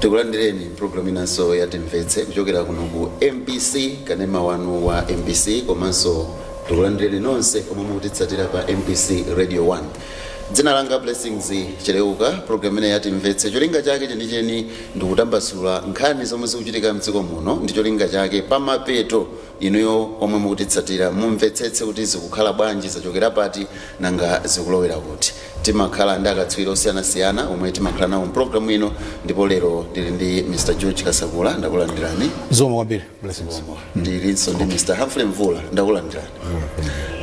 Tikulandireni program inanso ya Timvetse kuchokera kuno ku MBC, kanema wanu wa MBC, komanso tikulandireni nonse omwe mukutitsatira pa MBC Radio 1. Dzina langa Blessings Cheleuka. Program imene ya Timvetse, cholinga chake chenicheni ndikutambasula nkhani zomwe zikuchitika mdziko muno, ndi cholinga chake pamapeto inuyo omwe mukutitsatira mumvetsetse kuti zikukhala bwanji, zachokera pati, nanga zikulowera kuti. Timakhala ndi akatswiri osiyanasiyana omwe timakhala nawo mpulogalamu ino, ndipo lero ndili ndi Mr George Kasakula. Ndakulandirani. Zikomo kwambiri, Blessings. Ndilinso ndi Mr Humphrey Mvula. Ndakulandirani.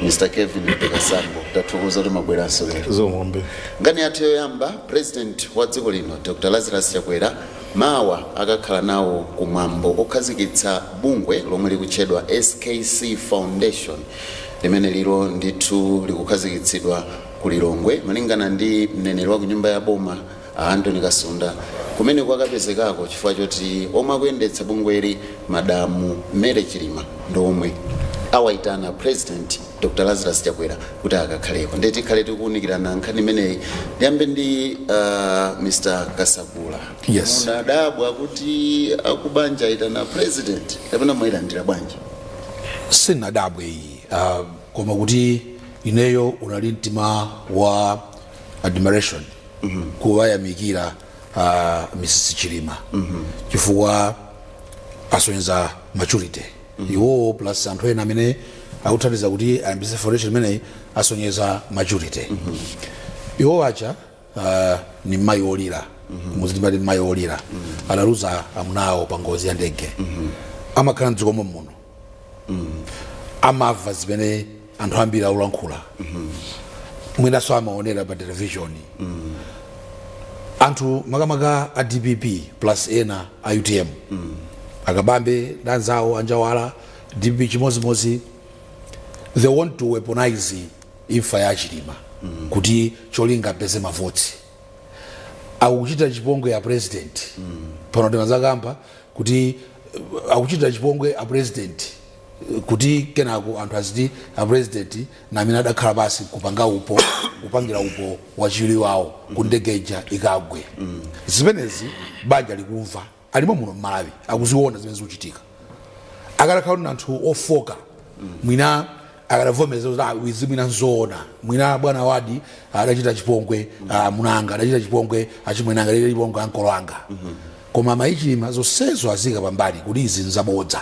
Mr Kevin Kasambo, tathokoza kuti mwabweranso lero. Zikomo kwambiri. Nkhani yathu yoyamba, President wa dziko lino Dr Lazarus Chakwera mawa akakhala nawo kumwambo okhazikitsa bungwe lomwe likutchedwa SKC Foundation, limene lilo ndithu likukhazikitsidwa ku Lilongwe. Malingana ndi mneneri wa ku nyumba ya boma a Anthony Kasunda, kumene kwakapezekako chifukwa choti omwe akuyendetsa bungweli, Madamu Mary Chilima, ndi omwe awayitana President Dr Lazarus Chakwera kuti akakhaleko. Ndiye tikhale tikuwunikirana nkhani imeneyi. Ndiyambe ndi Mr Kasakula. Yes. Munadabwa kuti akubanja ayitana President, kapena mwayilandira bwanji? Sinadabwe iyi, koma kuti ineyo unali mtima wa admiration, kuwayamikira Mrs Chilima, chifukwa asonyeza maturity. Iwowo plus anthu ena amene akuthandiza kuti ayambise foundation imeneyi asonyeza maturity. Iwowo aja ni mayi olira, muzitimati mayi olira, analuza amunawo pa ngozi ya ndege. Amakhala mdziko muno, amamva zimene anthu ambiri akulankhula, mwinanso amaonera pa television. Anthu makamaka a DPP plus ena a UTM, akabambe ndi anzawo anjawala, DPP chimozimozi, they want to weaponize imfa ya Chilima kuti cholinga apeze mavoti. Akuchita chipongwe ya President pano, timazakamba kuti akuchita chipongwe a President kuti kenako anthu aziti a President na amene adakhala pasi kupanga upo, kupangira upo wachiwiri wawo ku ndegeja ikagwe. Zimenezi banja likumva, alimo muno mMalawi, akuziona zimene zikuchitika. Akadakhala kuti anthu ofoka, mwina akadavomereza kuti, "Ah, izi mwina nzoona, mwina bwana wadi adachita chipongwe, munanga adachita chipongwe, achimwenanga adachita chipongwe, ankolo anga." Koma mayi Chilima zonsezo azika pambali kuti izi nzabodza,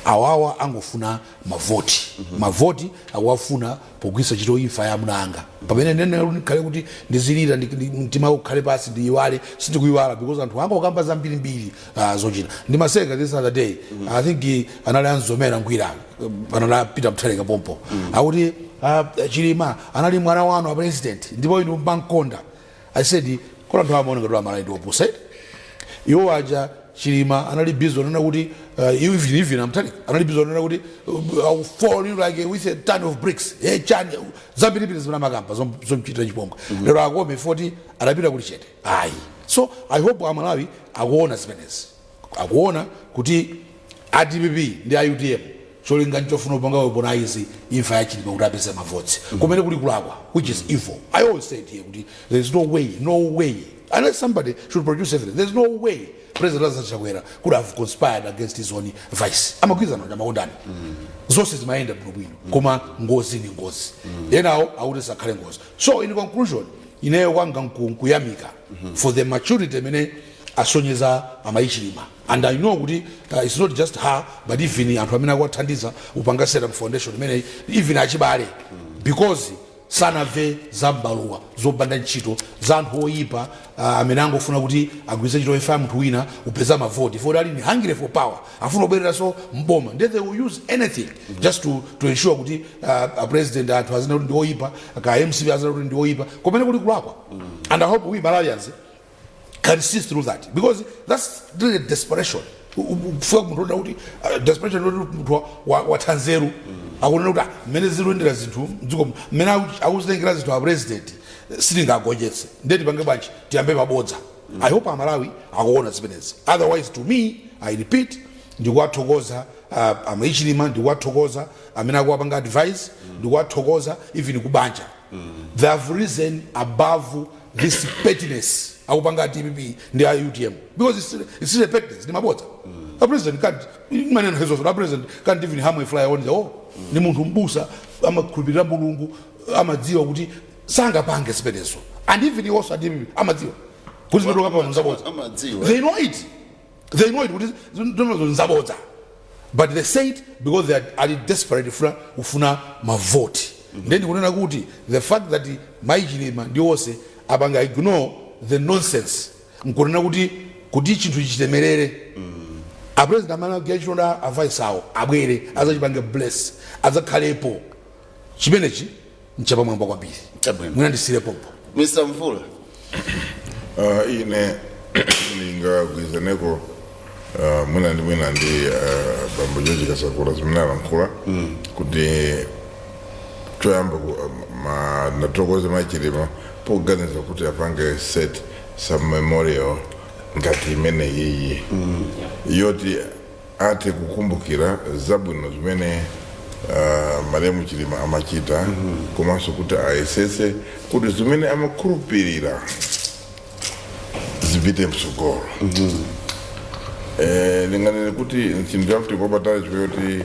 awawa angofuna mavoti, mavoti akuwafuna pogwiritsa ntchito imfa ya munanga. Pamene nene ndikhale kuti ndizilira, mtima ukhale pasi, ndiyiwale, sindikuyiwala, because anthu angokamba zambirimbiri zochita. Ndimaseka this other day, I think anali anzomera ngwira, anali Peter Mutharika pompo, akuti Chilima anali mwana wanu a President ndipo inu mmankonda. I said, kola anthu amaona ngati Amalawi ndi opusa. Iwo aja Chilima anali busy onena kuti even amutharika anali busy onena kuti "I will fall you like with a ton of bricks." Hey, chani zambirimbiri zimene amakamba zomchitira chipongwe. Lero akome 40 adapita kuli chete ayi. So I hope Amalawi akuona zimenezi, akuona kuti a DPP ndi a UTM cholinga nchofuna kupanga weaponize imfa ya Chilima kuti apeze mavoti, kumene kuli kulakwa, which is evil. I always said here kuti there is no way, no way, unless somebody should produce evidence, there is no way President Lazarus Chakwera could have conspired against his own vice. Amagwirizana ndi amakondani, zonse zimayenda bwinobwino, koma ngozi ni ngozi. Enawo akuti sakhale ngozi. So in conclusion, ineyo kwanga nkuyamika for the maturity imene asonyeza amayi Chilima, and I know kuti it's not just her, but even anthu amene akuwathandiza upanga set up foundation imene, even achibale, because sanamve za mbaluwa zopanda ntchito za anthu oyipa amene angofuna kuti agwiritse ntchito imfa ya munthu wina upeza mavoti, for ali ni hungry for power, afuna kubwereranso mboma. Ndiye they will use anything just to ensure kuti a President anthu azina kuti ndi oyipa, ka MCP azina kuti ndi oyipa, kumene kuli kulakwa. And I hope we Malawians can see through that, because that's really desperation. Kufika munthu ona kuti desperation kuti munthu wathanzeru akunena kuti, "Ah, mmene ziluyendera zinthu mdziko muno, mmene akuzitengera zinthu a President, sitingagonjetse, ndiye tipange bwanji? Tiyambe mabodza." I hope Amalawi akuona zimenezi. Otherwise, to me, I repeat, ndikuwathokoza A Mai Chilima ndikuwathokoza, amene akuwapanga advice ndikuwathokoza, even kubanja. They have risen above this pettiness akupanga DPP ndi a UTM, because it's still a pettiness, ndi mabodza. A president can't manena hezozo, a president can't even harm a fly on the wall. Ni munthu mbusa, amakhulupirira Mulungu, amadziwa kuti sangapange zimenezo. And even also a DPP amadziwa kuti zimene pano nzabodza. Amadziwa. They know it, they know it kuti zimenezo nzabodza, but they say it because they are desperate kufuna mavoti. Then ndikunena kuti the fact that Mai Chilima ndi onse apanga ignore the nonsense, nkunena kuti chinthu chitemerere, a president amene agwira chitonda, a vice awo abwere azachipange bless, adzakhalepo, chimenechi nchapamwamba kwambiri. Chabwino. Mwina ndisire pompo. Mr Mvula. Ine ndingagwirizaneko mwina ndi bambo George Kasakula zimene alankhula kuti choyamba nathokoze Mai Chilima poganiza kuti apange set some memorial ngati imene iyi yoti ati kukumbukira zabwino zimene malemu Chilima amachita, komanso kuti ayesese kuti zimene amakhulupirira zipite mtsogolo. Ndinganene kuti chinthu chakuti kwapatali chifukwa kuti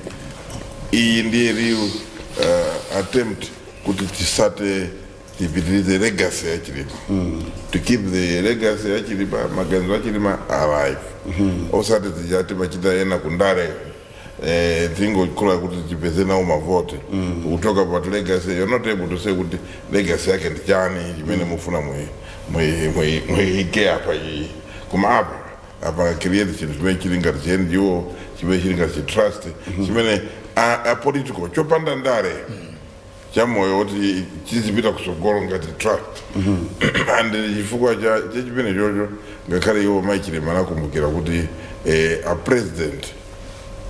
iyi ndiye real attempt kuti tisate tipitirize legacy ya Chilima, to keep the legacy ya Chilima, maganizo a Chilima alive, osati tija timachita ena kundale, tingokula kuti tipeze nawo mavote. Kutoka about legacy, you're not able to say kuti legacy yake ndi chani chimene mufuna muike apa iyi. Koma apa create chinthu chimene chili ngati chi NGO, chimene chili ngati chi trust, chimene a political, chopanda ndale, chamoyo kuti chizipita kusogolo ngati trust. And chifukwa cha chimene chocho, ngakhale iwo Mai Chilima anakumbukira kuti a president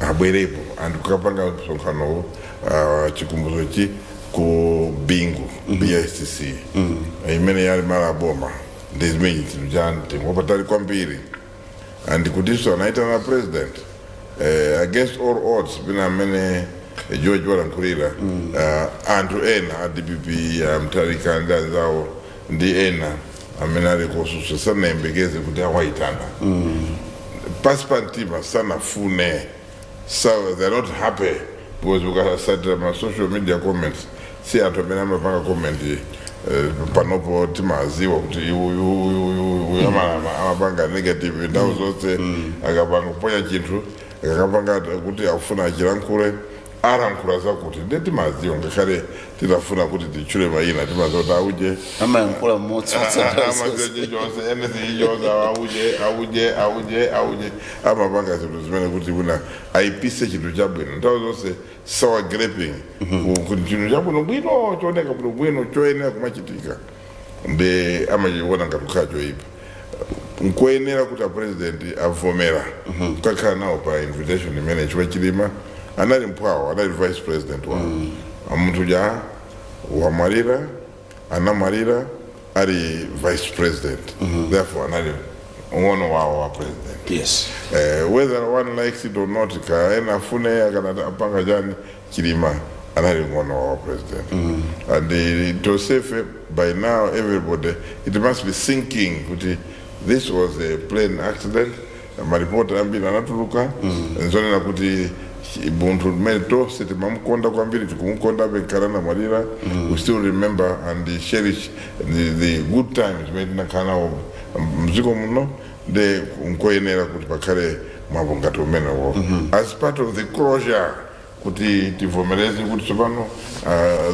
abwerepo and kukapanga msonkhanowo, chikumbutso chi ku Bingu, BICC, imene yali malo aboma, ndi zimene chinthu cha mtengo wapatali kwambiri. And kutinso anaitana president, against all odds, pina amene George walankhulira, anthu ena a DPP, Mutharika ndi anzawo ndi ena amene ali kosusa sanayembekeze kuti awayitana. Pasi pa mtima sanafune, so they're not happy, because ukasatira ma social media comments, si anthu amene amapanga comment panopo timaziwa kuti uyu amapanga negative nthawi zonse. Akapanga kuponya chinthu, akapanga kuti akufuna achilankhule, alankhula zakuti, ndiye timaziwa. Ngakhale titafuna kuti titchule mayina, timaziwa kuti auje Amayankhula motsutsa nthawi zonse. Amaziwa chonse, anything chonse, auje auje auje auje amapanga zinthu zimene kuti kuna ayipise chinthu chabwino nthawi zonse, sour graping kuti chinthu chabwino bwino, chooneka bwino bwino, choyenera kumachitika, ndi amachiona ngati kukhala choyipa. Nkoyenera kuti a president avomera kukakhala nawo pa invitation imene, chifukwa Chilima anali mphwawo, anali vice president wawo. Munthu ja wamwalira, anamwalira ali vice president, therefore anali ng'ono wawo wa president. Whether one likes it or not, kaena afune akana apanga chani, Chilima anali ng'ono wa president. And tonsefe by now, everybody, it must be sinking kuti this was a plane accident. Maripoti ambiri anatuluka nzonena kuti munthu mmene tonse timamukonda kwambiri, tikumukonda bekhala namwalira, we still remember and cherish the good times imene tinakhala nawo mdziko muno. Ndi nkoyenera kuti pakhale mwambo ngati umenewo as part of the closure, kuti tivomereze kuti tsopano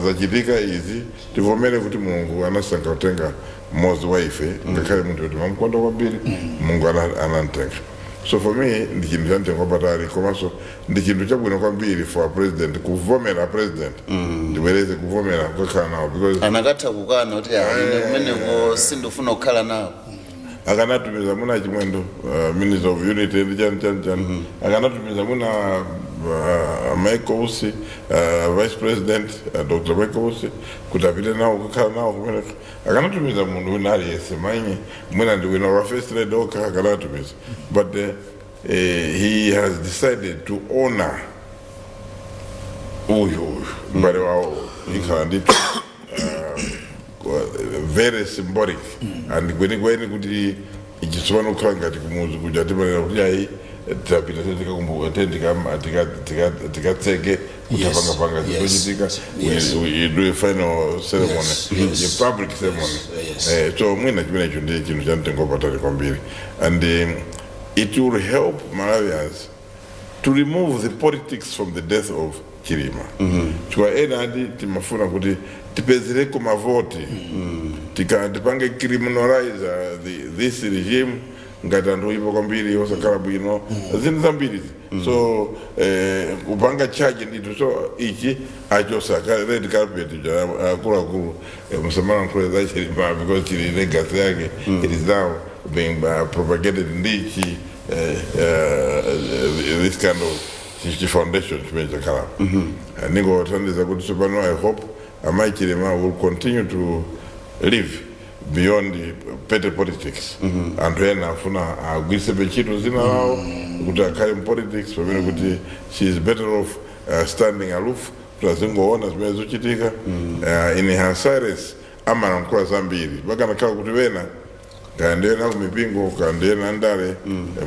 zachitika izi, tivomere kuti Mulungu anasankha kutenga mmodzi wa ife, ngakhale munthu kuti mamukonda kwambiri, Mulungu anamtenga. So for me ndi chinthu cha mtengo wapatali, komanso ndi chinthu chabwino kwambiri for a president kuvomera, president, ndibwereze, kuvomera kukakhala nawo because Anakatha kukana kuti, "Ah, ine kumeneko sindifuna kukhala nawo." Akanatumiza muna Chimwendo, minister of unity ndi chani chani chani, akanatumiza muna Michael Usi, vice president, Dr Michael Usi, kuti apite nawo kukhala nawo kumeneko. Akanatumiza munthu wina aliyense, mainye mwina ndi wina wa first lady okha akanatumiza, but he has decided to honor Uyu m'bale wawo ikhala ndithu very symbolic and kwenikweni kuti ichitsopano kukhala ngati kumuzi kuja timanena kuti ayi, tapita tikakumbuka, tikatseke kutapangapanga zikuchitika. You do a final ceremony, a public ceremony. So mwina chimenecho ndiye chinthu cha mtengo wapatali kwambiri and it will help Malawians to remove the politics from the death of Chilima, chifukwa ena ati timafuna kuti tipezereko mavoti, tipange criminalize this regime ngati anthu oyipa kwambiri, osakhala bwino, zinthu zambiri. So kupanga charge ndithu, so ichi achosa red carpet ja akuluakulu, musamalankhule za Chilima because chili legacy yake, it is now being propagated ndichi this kind of chi foundation chimene chakhalapo. Ningothandiza kuti tsopano I hope amayi Chilima will continue to live beyond the petty politics. Anthu ena afuna agwiritse ntchito zina lawo kuti akhale mu politics, pamene kuti she is better off standing aloof kuti azingoona zimene zikuchitika. In her silence amalankhula zambiri. Pakanakhala kuti wena, kaya ndiyena kumipingo, kaya ndiyena andale,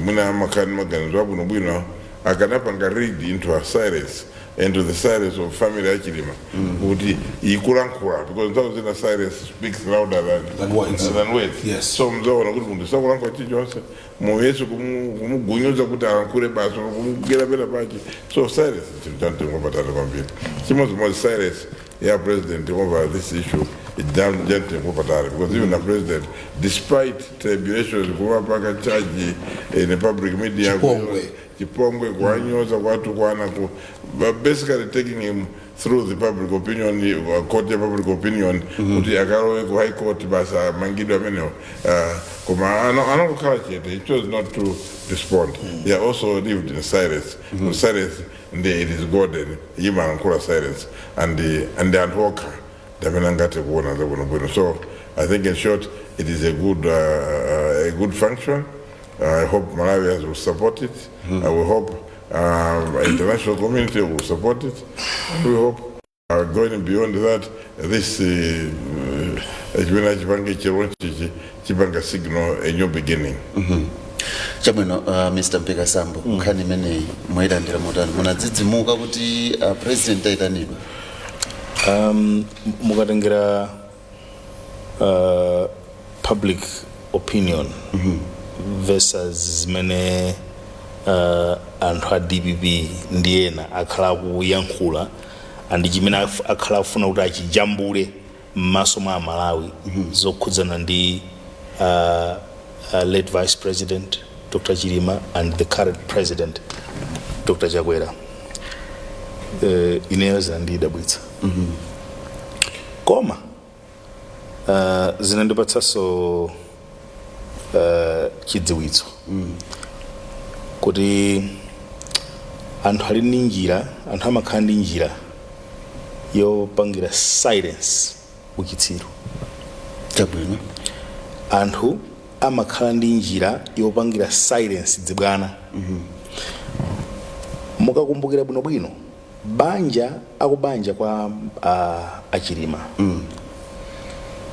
mwina amakhala ndi maganizo abwinobwino, akanapanga read into her silence, into the silence of family ya Chilima, kuti ikulankhula, because nthawi zina silence speaks louder Than words. Than words. So mzaona kuti munthu sakulankhula chilichonse, muyese kumugunyuza kuti alankhule basi, kumugera pena pachi. So silence chinthu cha mtengo wapatali kwambiri. Chimodzimodzi silence ya president over this issue cha mtengo wapatali, because even the president, despite tribulations, kumapanga charge in the public media, Chipongwe. Chipongwe, kuwanyoza, kwatukwana, ku but basically taking him through the public opinion, court ya public opinion, kuti akalowe ku High Court basa amangidwe amenewo. Koma anangokhala chete. He chose not to respond. He also lived in silence. Mm Silence ndi it is golden, imalankhula silence, and anthu okha ndamene angathe kuona zabwinobwino. So I think in short it is a good function. I hope Malawians will support it. I will hope international community will support it. And we hope going beyond that, this chimene achipange chironchichi chipanga signal a new beginning. Chabwino, Mr Mpekasambo, nkhani imeneyi mwayilandira motani? Munadzidzimuka kuti president ayitanidwa? Mukatengera public opinion versus zimene anthu a DPP ndi ena akhala akuyankhula and chimene akhala akufuna kuti achijambule m'maso mwa Amalawi zokhudzana ndi late Vice President Dr Chilima and the current President Dr Chakwera, ineyo zinandidabwitsa, koma zinandipatsanso chidziwitso kuti anthu ali ndi njira, anthu amakhala ndi njira yopangira silence uchitsiru. Anthu amakhala ndi njira yopangira silence dzibwana. Mukakumbukira bwinobwino, banja akubanja kwa Achilima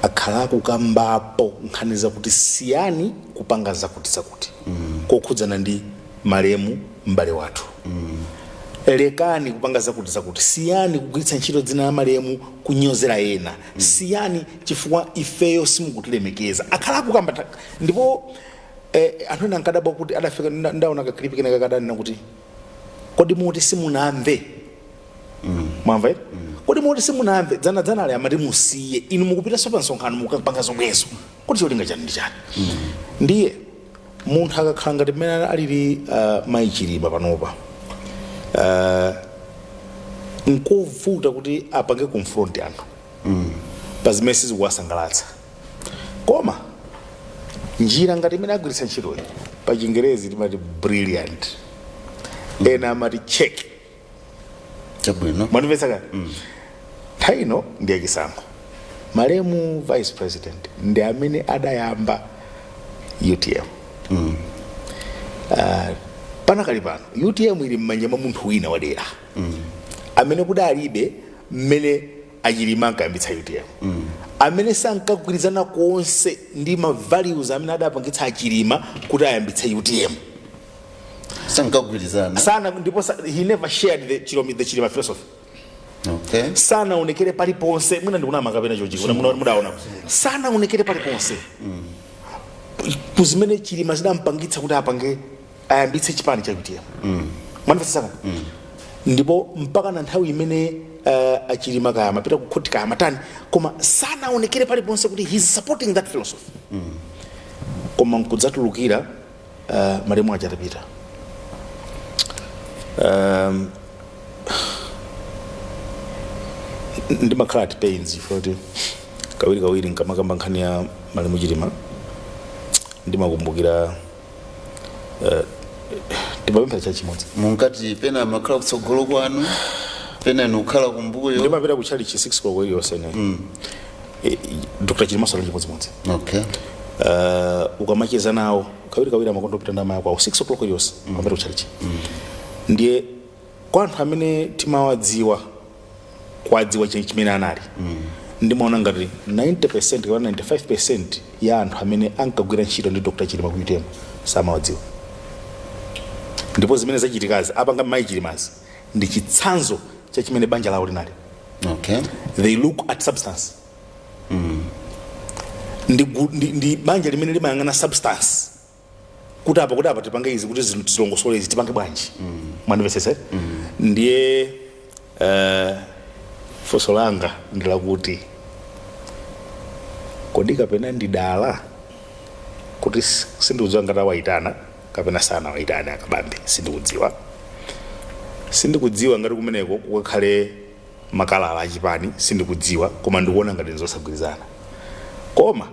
akhala akukambapo nkhani zakuti siyani kupanga zakuti zakuti kokhudzana ndi malemu m'bale wathu, lekani kupanga zakuti zakuti, siyani kugwiritsa ntchito dzina la malemu kunyozera ena, siyani chifukwa ifeyo simukutilemekeza. Akhala akukamba ndipo anthu ena ankadabwa kuti adafika ndaona ka clip kena kakadanena kuti, "Kodi muti simunamve? Mwamva iti? Kodi muti simunamve dzana dzanali amati musiye, inu mukupitanso pa msonkhano mukapanga zomwezo, kuti cholinga chanu ndi chani?" Ndiye munthu akakhala ngati mmene alili mayi Chilima panopa, nkovuta kuti apange confront anthu pa zimene sizikuwasangalatsa. Koma njira ngati imene agwiritsa ntchitoyi, pa Chingerezi timati brilliant, ena amati check. Mwandimvetsa kani? Nthawi ino ndi yachisankho. Malemu Vice President ndi amene adayamba UTM. Panakali pano UTM ili m'manja mwa munthu wina wadera. Amene kudalibe mmene aChilima ankayambitsa UTM, amene sankagwirizana konse ndi ma values amene adapangitsa aChilima kuti ayambitse UTM. Sankagwirizana. Sana ndipo he never shared the Chilima philosophy. Sanaonekere paliponse. Mwina ndikunama kapena chochiko mudaona, sanaonekere paliponse kuzimene Chilima zidampangitsa kuti apange, ayambitse chipani cha UTM. Mwanimvetsetsa? Ndipo mpaka na nthawi imene aChilima kaya amapita ku khoti, kaya amatani, koma sanaonekere paliponse kuti he's supporting that philosophy. Koma nkudzatulukira malemu aja atapita, ndimakhala at pains kuti kawiri kawiri nkamakamba nkhani ya malemu Chilima, ndimakumbukira timapemphera cha chimodzi. Munkati pena amakhala kutsogolo kwanu, pena inu kukhala kumbuyo. Ndimapita ku chalichi 6 koloko iliyonse ine. Dr Chilima sala chimodzimodzi. Ukamacheza nawo kawiri kawiri, amakonda kupita ndi amayi kwawo 6 o'clock iliyonse, amapita ku chalichi. Ndiye kwa anthu amene timawadziwa, kwadziwa chimene anali, ndimaona ngati 90% kapena 95% ya anthu amene ankagwira ntchito ndi Dr Chilima ku UTM samawadziwa. Ndipo zimene zachitikazi, apanga mayi Chilimazi, ndi chitsanzo cha chimene banja lawo linali. They look at substance. Ndi banja limene limayang'ana substance, kuti apa, kuti apa tipange izi, kuti zinthu zilongosole izi, tipange bwanji. Mwandimvetsetse? Ndiye funso langa ndilakuti, kodi kapena ndidala kuti sindikudziwa ngati awayitana kapena sanawayitane aKabambe, sindikudziwa. Sindikudziwa ngati kumeneko kukakhale makalala achipani, sindikudziwa, koma ndikuona ngati nzosagwirizana. Koma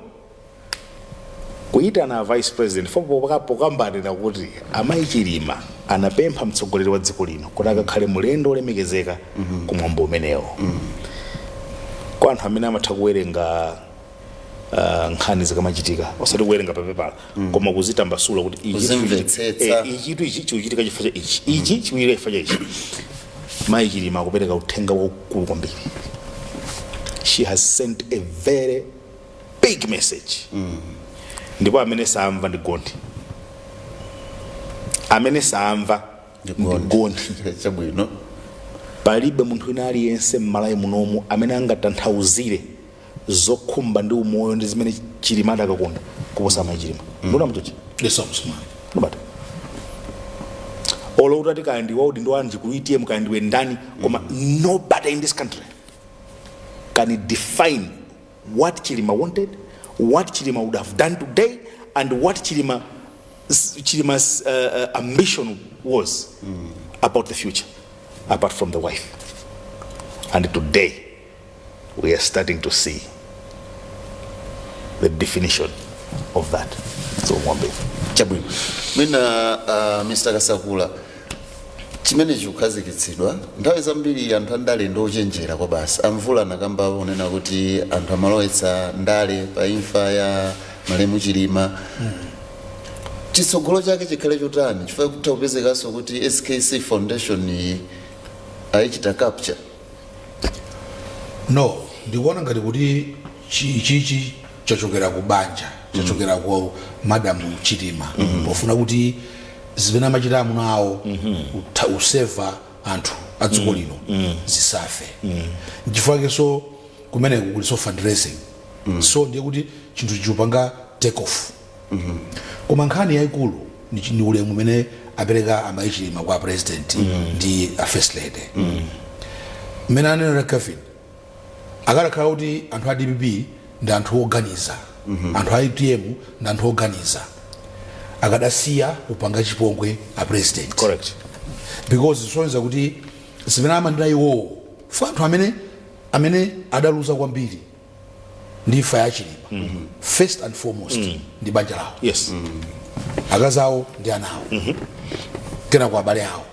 kuyitana a vice president fo pokambanira kuti amayi Chilima anapempha mtsogoleri wa dziko lino kuti akakhale mulendo olemekezeka kumwambo umenewo, kwa anthu amene amatha kuwerenga nkhani zikamachitika, osati kuwerenga papepala, koma kuzitambasula kuti ichi Kuzimvetsetsa. Ichitu ichi chikuchitika chifukwa cha ichi, ichi chikuchitika chifukwa cha ichi, mayi Chilima akupereka uthenga waukulu kwambiri. She has sent a very big message. Ndipo amene samva ndi gondi, amene samva ndi gondi. Chabwino. Palibe munthu wina aliyense m'Malawi munomu amene angatanthauzire zokhumba ndi umoyo ndi zimene Chilima adakakonda kuposa amayi Chilima. Ndona mchochi. Lesamsumani. Nobody. Olo utati kaya ndi waudi ndi wanji ku UTM, kaya ndiwe ndani, koma nobody in this country can define what Chilima wanted, what Chilima would have done today, and what Chilima's ambition was about the future, apart from the wife. And today we are starting to see the definition of that. So mwambe. Chabwino. Mwina Mr Kasakula, chimene chikukhazikitsidwa, nthawi zambiri anthu andale ndi ochenjera kwa basi. Amvula nakamba onena kuti anthu amalowetsa ndale pa imfa ya malemu Chilima. Chitsogolo chake chikhale chotani, chifukwa kutha kupezekanso kuti SKC Foundation iyi ayichita capture? No, ndikuona ngati kuti ichichi chachokera ku banja, chachokera ku Madamu Chilima, pofuna kuti zimene amachita amuna awo, useva anthu a dziko lino, zisafe. Nchifukwa so kumeneku kuliso fundraising. So ndiye kuti chinthu chikupanga take off. Koma nkhani yayikulu ni ulemu umene apereka amayi Chilima kwa president ndi a first lady. Mmene anenera Kevin, akanakhala kuti anthu a DPP ndi anthu oganiza, anthu a UTM ndi anthu oganiza, akadasiya kupanga chipongwe a president. Correct. Because zisonyeza kuti zimene amandira iwowo fa anthu amene adaluza kwambiri ndi imfa ya Chilima, first and foremost ndi banja lawo, akazi awo ndi ana awo, kenako abale awo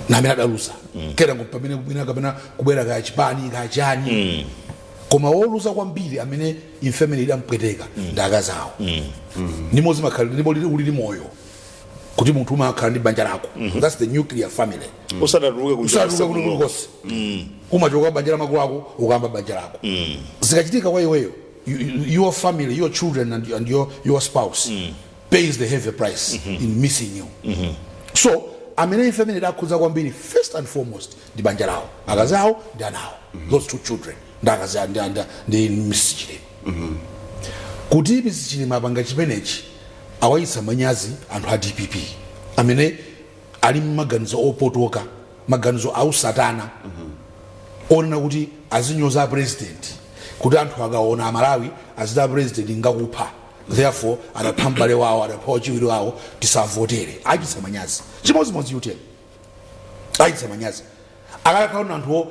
na amene adaluza, kenako pamene mwina kapena kubwera kaya chipani, kaya chani. Koma woluza kwambiri amene imfa imene idampweteka ndi akazi awo. Ndimo zimakhala, ndipo ulili moyo. Kuti munthu umakhala ndi banja lako, that's the nuclear family. Usadatuluke kunja. Usatuluke kuno kulikonse, umachoka banja la makolo ako, ukamba banja lako. Zikachitika kwa iweyo, your family, your children and your spouse pays the heavy price in missing you. So amene ife amene idakhudza kwambiri, first and foremost ndi banja lawo, akazi awo ndi ana awo, those two children ndi akazi awo ndi Mrs Chilima. Kuti Mrs Chilima apanga chimenechi, awayitsa manyazi anthu a DPP amene ali mmaganizo opotoka, maganizo ausatana, onena kuti azinyoza president, kuti anthu akaona Amalawi azita president ngakupha, therefore adapha m'bale wawo, adapha wachiwiri wawo, tisavotere. Achitsa manyazi. Chimodzimodzi UTM, achitsa manyazi. Akakhala anthu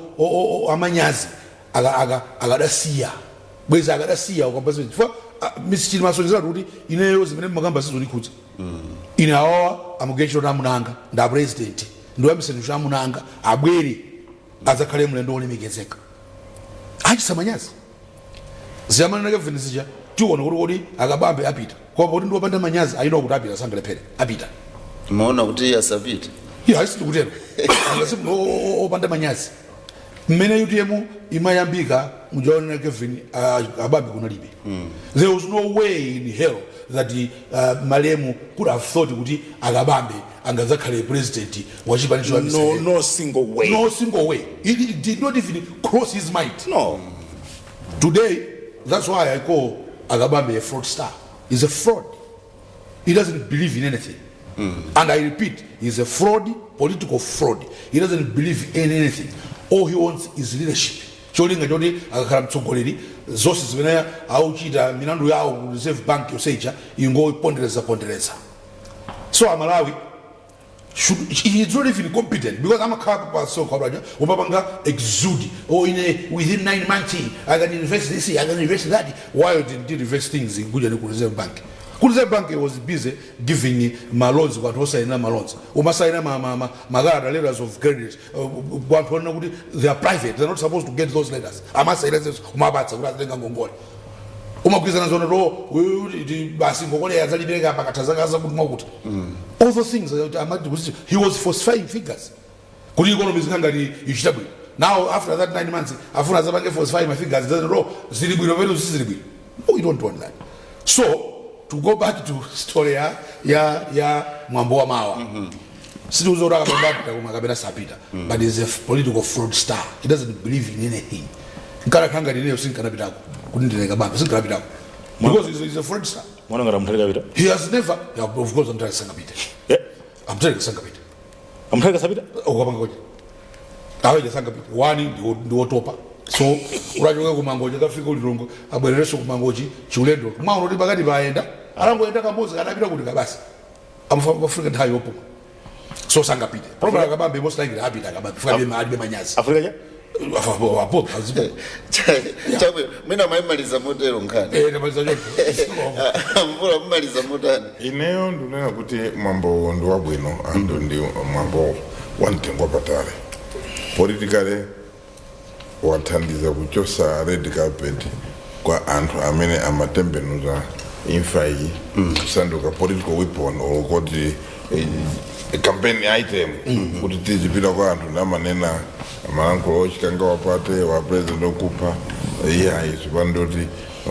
amanyazi, akadasiya bweza, akadasiya ukamba zimene, chifukwa Mrs Chilima asonyezeratu kuti ineyo zimene mmakamba sizonikhudza ine. Awawa amugwira ntchito amunanga nda president, ndiwayambisa ntchito amunanga, abwere adzakhale mlendo wolemekezeka. Achitsa manyazi. Ziyamanena Kevin zija, tiona kuti kodi akabambe apita, koma kuti ndiwopanda manyazi ayina kuti apita, sangalephere, apita. Maona kuti asapite? Iya, ayisi ndikutero angasi opanda manyazi. Mmene UTM imayambika mujaonera Kevin, abambe kunalibe. There was no way in hell that malemu could have thought kuti akabambe angadzakhale president wachipani. No, no single way. No single way. It did not even cross his mind. No. Today, that's why I call Akabambe a fraudster. He's a fraud. He doesn't believe in anything. And I repeat, he's a fraud, political fraud. He doesn't believe in anything. All he wants is leadership. Cholinga choti akakhala mtsogoleri, zonse zimene auchita milandu yawo ku Reserve Bank yosecha ingopondereza pondereza. So Amalawi should, he's not even competent because amakhala pa so kwabaja umapanga exude, "Oh, in a, within 9 months I can invest this, I can invest that," while they did invest things kuja ni ku Reserve Bank. Ku Reserve Bank he was busy giving ma loans ku anthu osayenera, ma loans umasaina ma makalata, letters of credit, ku anthu onena kuti they are private, they're not supposed to get those letters. Amasaina zizo, umapatsa kuti azitenga ngongole, umagwirizana zona to basi ngongole azalipereka pakatha zaka zakuti mwakuti. All those things, amati kuti he was falsifying figures kuti economy zikangati ichita bwino. Now after that 9 months afuna azapange falsify my figures, doesn't know zili bwino pamene zili bwino. No, we don't want that. So to go back to story ya mwambo wa mawa, sitiuza kuti akapanda apita koma kapena sapita, but he's a political fraudster. He doesn't believe in anything. Nkanakhala ineyo sinkanapitako kuti ndileka bambe, sinkanapitako because he's a fraudster. Mwana ngati Amutharika apita? He has never, yeah, of course Amutharika sangapite. Amutharika sangapite. Amutharika sapita? Ukapanga koja aweja sangapite wani ndiwotopa. So ulachoka kumangochi akafika ulilongo, abwererenso kumangochi chiulendo mwaona kuti pakati paayenda alangoyenda kamodzi kanapita kuti kabasi amafika nthawi yopuma, so sangapite. Probably akabambe most likely apita akabambe fika alibe manyazi. Afrika cha Apo Chabwino, mwina mayimaliza motero nkhani. Eh, namaliza choncho. Mvula, mumaliza motani? Ineyo ndinena kuti mwambo ndi wabwino, anthu ndi mwambo wamtengo wapatali. Politically wathandiza kuchosa red carpet kwa anthu amene amatembenuza imfa iyi kusanduka political weapon or kuti campaign item, kuti tizipita kwa anthu namanena malankholo ochikanga wapate wa president okupha. Iye ayi, ndoti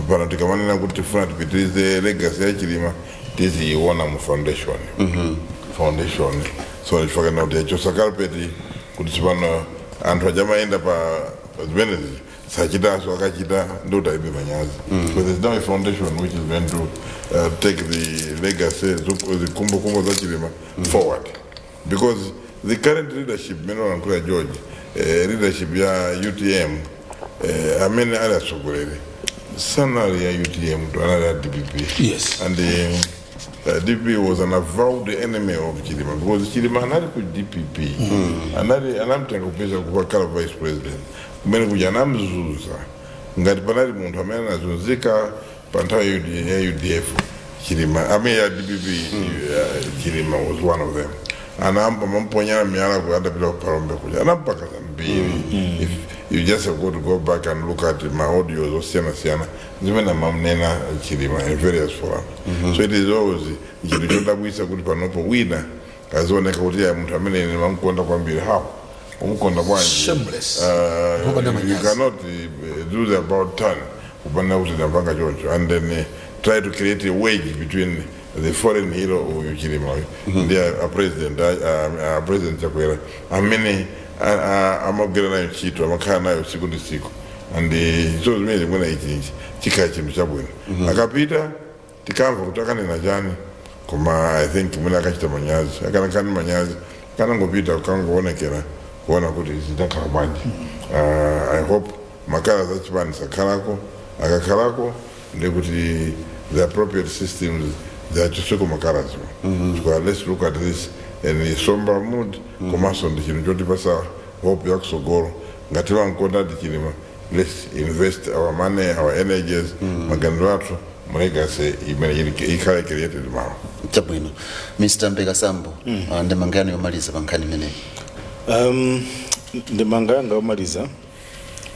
pano tikamanena kuti tifuna tipitirize legacy ya Chilima, tiziyiona mu foundation. So chifukwa kuti yachosa carpet kuti tsopano anthu ajamayenda pa zimenezi sachitanso, akachita ndikuti alibe manyazi, because there's now a foundation which is going to take the legacy, zikumbukumbu za Chilima forward, because the current leadership mene walankhula George, leadership ya UTM, amene ali atsogoleri sanali ya UTM to, anali ya DPP. And DPP was an avowed enemy of Chilima because Chilima anali ku DPP, anali anamtenga kupeza kukhala vice president kumene kuja anamzuza. Ngati panali munthu amene anazunzika pa nthawi ya UDF, Chilima, amene ya DPP, Chilima was one of them. Anamba mamponyera miyala ku adapita ku Phalombe kuja anampaka zambiri. You just have got to go back and look at my audios osiyana-siyana zimene amamunena Chilima in various forums. So it is always chinthu chodabwisa kuti panopo wina azioneka kuti ya munthu amene ine mamukonda kwambiri. How umukonda bwanji? Shameless. You Popanda manyazi. cannot do the about turn kupanda kuti ndapanga choncho and then try to create a wedge between the foreign hero uyu Chilima uyu ndi a president, a President Chakwera amene amagwira nayo ntchito, amakhala nayo tsiku ndi tsiku. And so zimene zimwena ichinchi chikhala chinthu chabwino akapita, tikamva kuti akanena chani. Koma I think mwina akachita manyazi, akanakhala manyazi kanangopita kukangoonekera kuona kuti zitakhala bwanji. I hope makala zachipani sakhalako. Akakhalako ndikuti the appropriate systems zachoseko makalazo, chifukwa let's look at this in a somber mood. Komanso ndi chinthu chotipasa hope yakusogolo. Ngati vankonda Chilima, let's invest our money, our energies, maganizo athu mu legacy imene ikhale created mawa. Chabwino. Mr Mpeka Sambo, ndemanga yanu yomaliza pa nkhani imeneyi. Ndemanga yanga yomaliza,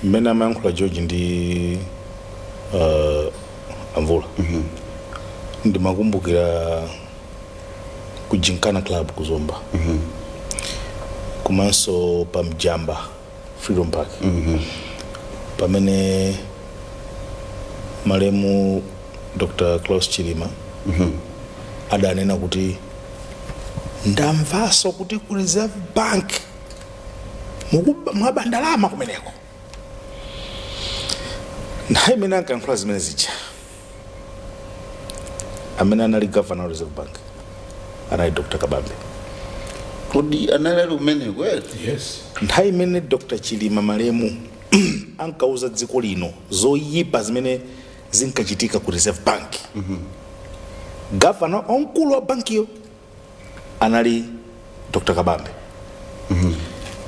mmene amayankhula George ndi Amvula, ndimakumbukira ku Ginkana Club kuzomba, komanso pa Mjamba Freedom Park, pamene malemu Dr Klaus Chilima adanena kuti ndamvanso kuti ku Reserve Bank mwaba ndalama kumeneko. Nthawi imene ankayankhula zimene zija, amene anali governor wa Reserve Bank anali Dr Kabambe. Kodi anali ali kumene kweli? Yes. Nthawi imene Dr Chilima malemu ankauza dziko lino zoyipa zimene zinkachitika ku Reserve Bank, governor wamkulu wa bankiyo anali Dr Kabambe.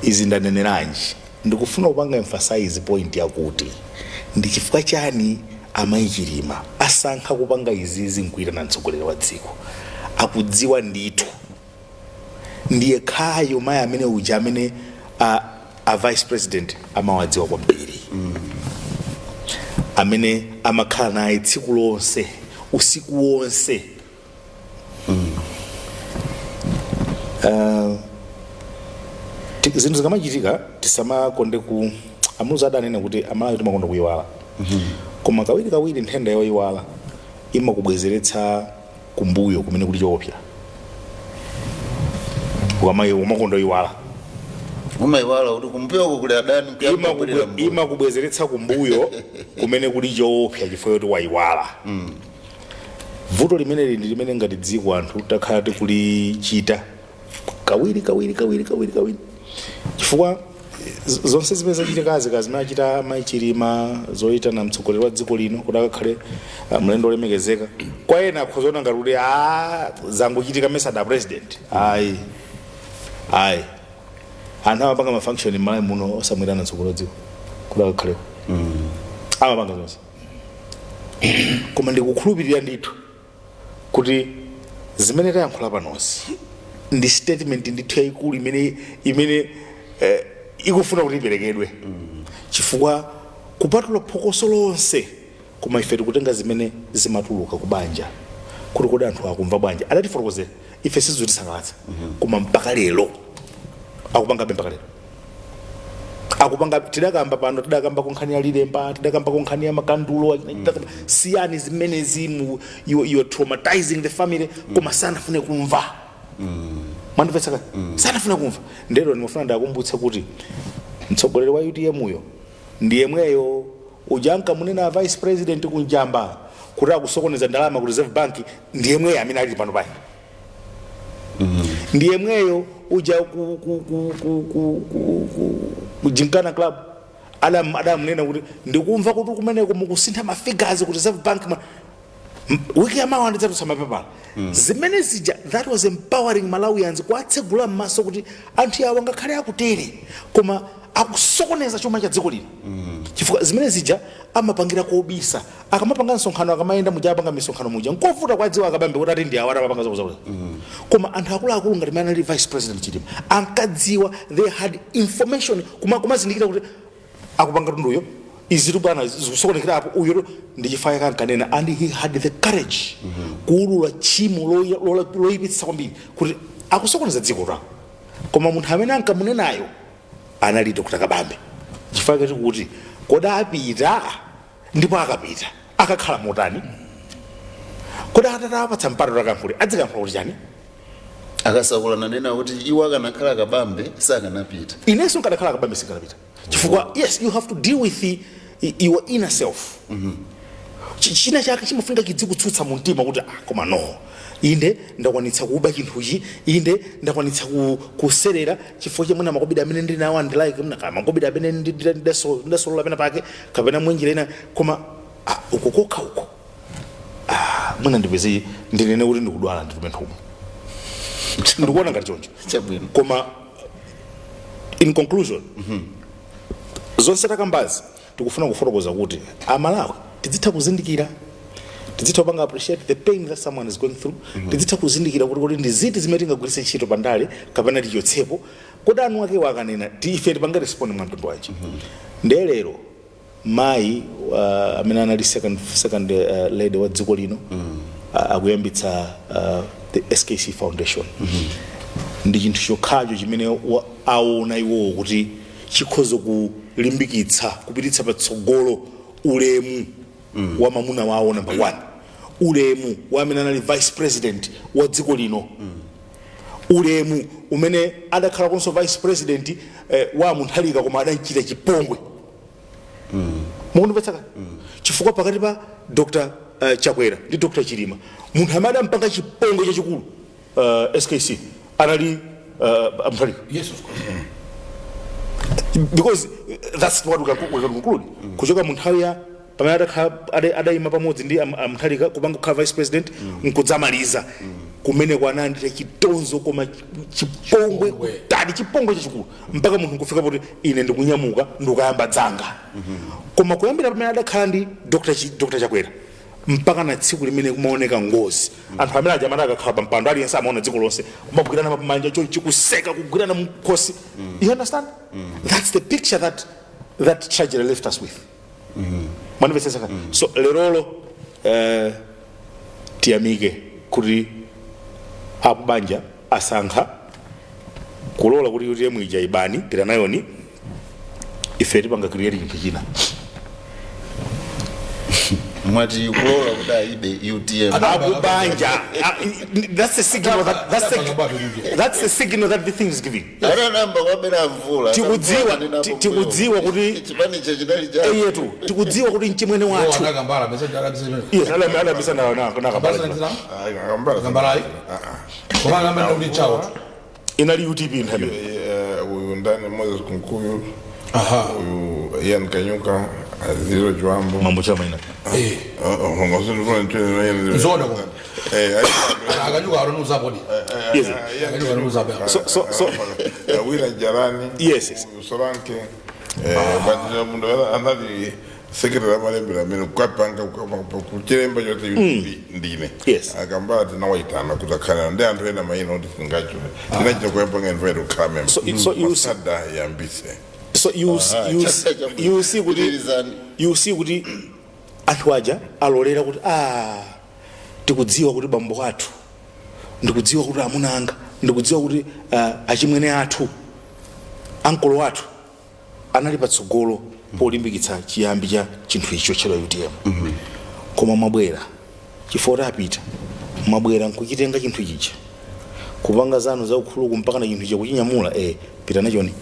Izi ndaneneranji? Ndikufuna kupanga emphasize point yakuti ndi chifukwa chani amayi Chilima asankha kupanga izizi nkuitana mtsogoleri wa dziko. Akudziwa ndithu ndiye khayo mayi amene uja amene a vice president amawadziwa kwambiri, amene amakhala naye tsiku lonse, usiku wonse. Zinthu zikamachitika tisamakonde ku amuza adanena kuti Amalawi timakonda kuyiwala, koma kawiri kawiri nthenda yoyiwala imakubwezeretsa kumbuyo kumene kuli choopsa. Umakonda kuyiwala. Umayiwala kuti kumbuyoko kuli adani, kuyamba kubwerera mbuyo. Imakubwezeretsa kumbuyo kumene kuli choopsa chifukwa choti wayiwala. Vuto limeneli ndi limene ngati dziko anthu takhala tikulichita kawiri kawiri kawiri kawiri kawiri, chifukwa zonse zimene zachitikazi, kazimene achita mayi Chilima zoyitana mtsogoleri wa dziko lino kuti akakhale mlendo olemekezeka, kwa ena akhozaona ngati kuti a zangochitika mesada president. Ayi, ayi, anthu amapanga ma function m'Malawi muno osamwitana mtsogoleri wa dziko kuti akakhaleko, amapanga zonse. Koma ndikukhulupirira ndithu kuti zimene tayankhula panozi ndi statement ndithu yayikulu imene ikufuna kuti iperekedwe, chifukwa kupatula phokoso lonse, koma ife tikutenga zimene zimatuluka kubanja kuti kodi anthu akumva bwanji. Adatifotokozera ife, sizitisangalatsa, koma mpaka lero akupangabe, mpaka lero akupanga. Tidakamba pano, tidakamba ku nkhani ya lilemba, tidakamba ku nkhani ya makandulo, tidakamba siyani zimenezi mu you are traumatizing the family, koma sanafune kumva. Mwandimvetsa ka? Sanafune kumva. Ndero ndimafuna ndakumbutse kuti mtsogoleri wa UTM uyo ndi yemweyo uja ankamunena a vice president kunjamba kuti akusokoneza ndalama ku Reserve Bank, ndi yemweyo amene ali pano paya, ndi yemweyo uja ku Ginkana Club adamunena kuti ndikumva kuti kumeneko mukusintha ma figures ku Reserve Bank wiki yamawa ndidzatulutsa mapepala. Zimene zija, that was empowering Malawians, kuwatsegula m'maso kuti anthu awa ngakhale akutere koma akusokoneza chuma cha dziko lino, chifukwa zimene zija amapangira kobisa. Akamapanga msonkhano, akamayenda muja, apanga misonkhano muja, nkovuta kwadziwa Akabambe kuti ati ndi awa amapanga zakuzakuza. Koma anthu akuluakulu ngati mene anali Vice President Chilima ankadziwa, they had information, kumazindikira kuti Akupanga tunduyo izitu bwana zikusokonekerapo uyo ndi chifukwa kankanena, and he had the courage kuulula tchimo loyipitsa kwambiri kuti akusokoneza dziko lako, koma munthu amene ankamunenayo anali Dr. Kabambe. Chifukwa chake kuti kodi apita, ndipo akapita akakhala motani? Kodi atatapatsa mpata takankhule, adzikankhula kuti chani? Akasakula nanena kuti iwo akanakhala Kabambe sakanapita. Inenso nkadakhala Kabambe sinkanapita, chifukwa yes, you have to deal with your inner self. China chake chimafunika chidzikutsutsa mu mtima kuti, ah, koma no, inde ndakwanitsa kuba chinthuchi, inde ndakwanitsa kuserera chifukwa chemwina makobidi amene ndili nawo andilike mna kama makobidi amene ndasolola pena pake kapena mwenjira ina, koma ah, uko kokha uko, ah, mwina ndipeze ndinene kuti ndikudwala, nditume nthumwi, ndikuona ngati choncho. Chabwino. Koma in conclusion, zonse takambazi tikufuna kufotokoza kuti Amalawi tidzitha kuzindikira, tidzitha kupanga appreciate the pain that someone is going through, tidzitha kuzindikira kuti ndi ziti zimene tingagwiritse ntchito pandale kapena tichotsepo. Kodi anu ake akanena, ife tipange respond mwa mtundu wanji? Ndiye lero mayi amene anali second lady wa dziko lino akuyambitsa the SKC Foundation. Ndi chinthu chokhacho chimene aona iwowo kuti chikhoza kulimbikitsa, kupititsa patsogolo ulemu wa mamuna wawo number one, ulemu wa amene anali vice president wa dziko lino, ulemu umene adakhalakonso vice president wa Munthalika, koma adachita chipongwe. Mukundimvetsa? Chifukwa pakati pa Dr. Chakwera ndi Dr. Chilima, munthu amene adampanga chipongwe chachikulu SKC anali Mutharika. Yes, of course. Because that's what we can conclude kuchoka mu nthawi ya pamene adayima pamodzi ndi Amutharika kupanga kukhala vice president nkudzamaliza kumene kwanandita chitonzo, koma chipongwe kutali, chipongwe chachikulu, mpaka munthu nkufika poti ine ndikunyamuka ndikuyamba dzanga. Koma kuyambira pamene adakhala ndi Dr. Chakwera mpaka na tsiku limene kumaoneka ngozi, anthu amene aja amati akakhala pa mpando, aliyense amaona dziko lonse, kumagwirana manja chonchi, kuseka, kugwirana mkhosi. You understand? That's the picture that that tragedy left us with. Mwanimvetsetsa? So lerolo tiyamike kuti akubanja asankha kulola kuti UTM ija ibani, pita nayoni, ife tipanga create chinthu china. Mwati kulola kuti ayibe UTM? Akubanja. Ah, that's the signal that the thing is giving. Ananamba kwabera mvula. Tikudziwa kuti chipanicho chinali cha Eyetu, tikudziwa kuti mchimwene wathu. Anakambala. Yes, alambisa na nakambala. Akambala. Akambala. Koma akambala kuti chawo. Inali UTP nthawi. Uyu ndani, Moses Kunkuyu. Aha. Uyu Ian Kanyuka, Aziro Jwambo. Mambo chama ina. Eh. Nzoona koma. Akanyuka aronuza bodi. Yes. Akanyuka aronuza bodi. Wina Jalani. Yes. Uyu Solanke, but mundu anali secretary amalembera amene kukapanga kuchilemba chonse UTP ndine. Akambala tinawaitana kuti akhalana ndi anthu ena mayina kuti singachule, tinachita kuyapanga invite kukhala member. So you see, Masada yambise. So you see kuti Pitirizani. You see kuti anthu aja alolera kuti, ah, tikudziwa kuti bambo athu, ndikudziwa kuti amuna anga, ndikudziwa kuti achimwene athu, ankolo athu anali patsogolo polimbikitsa chiyambi cha chinthu ichi chotchedwa UTM, koma mwabwera chifukwa apita, mwabwera nkuchitenga chinthu chija kupanga zanu zaukhuluku mpaka na chinthu ichi kuchinyamula, pita nachoni,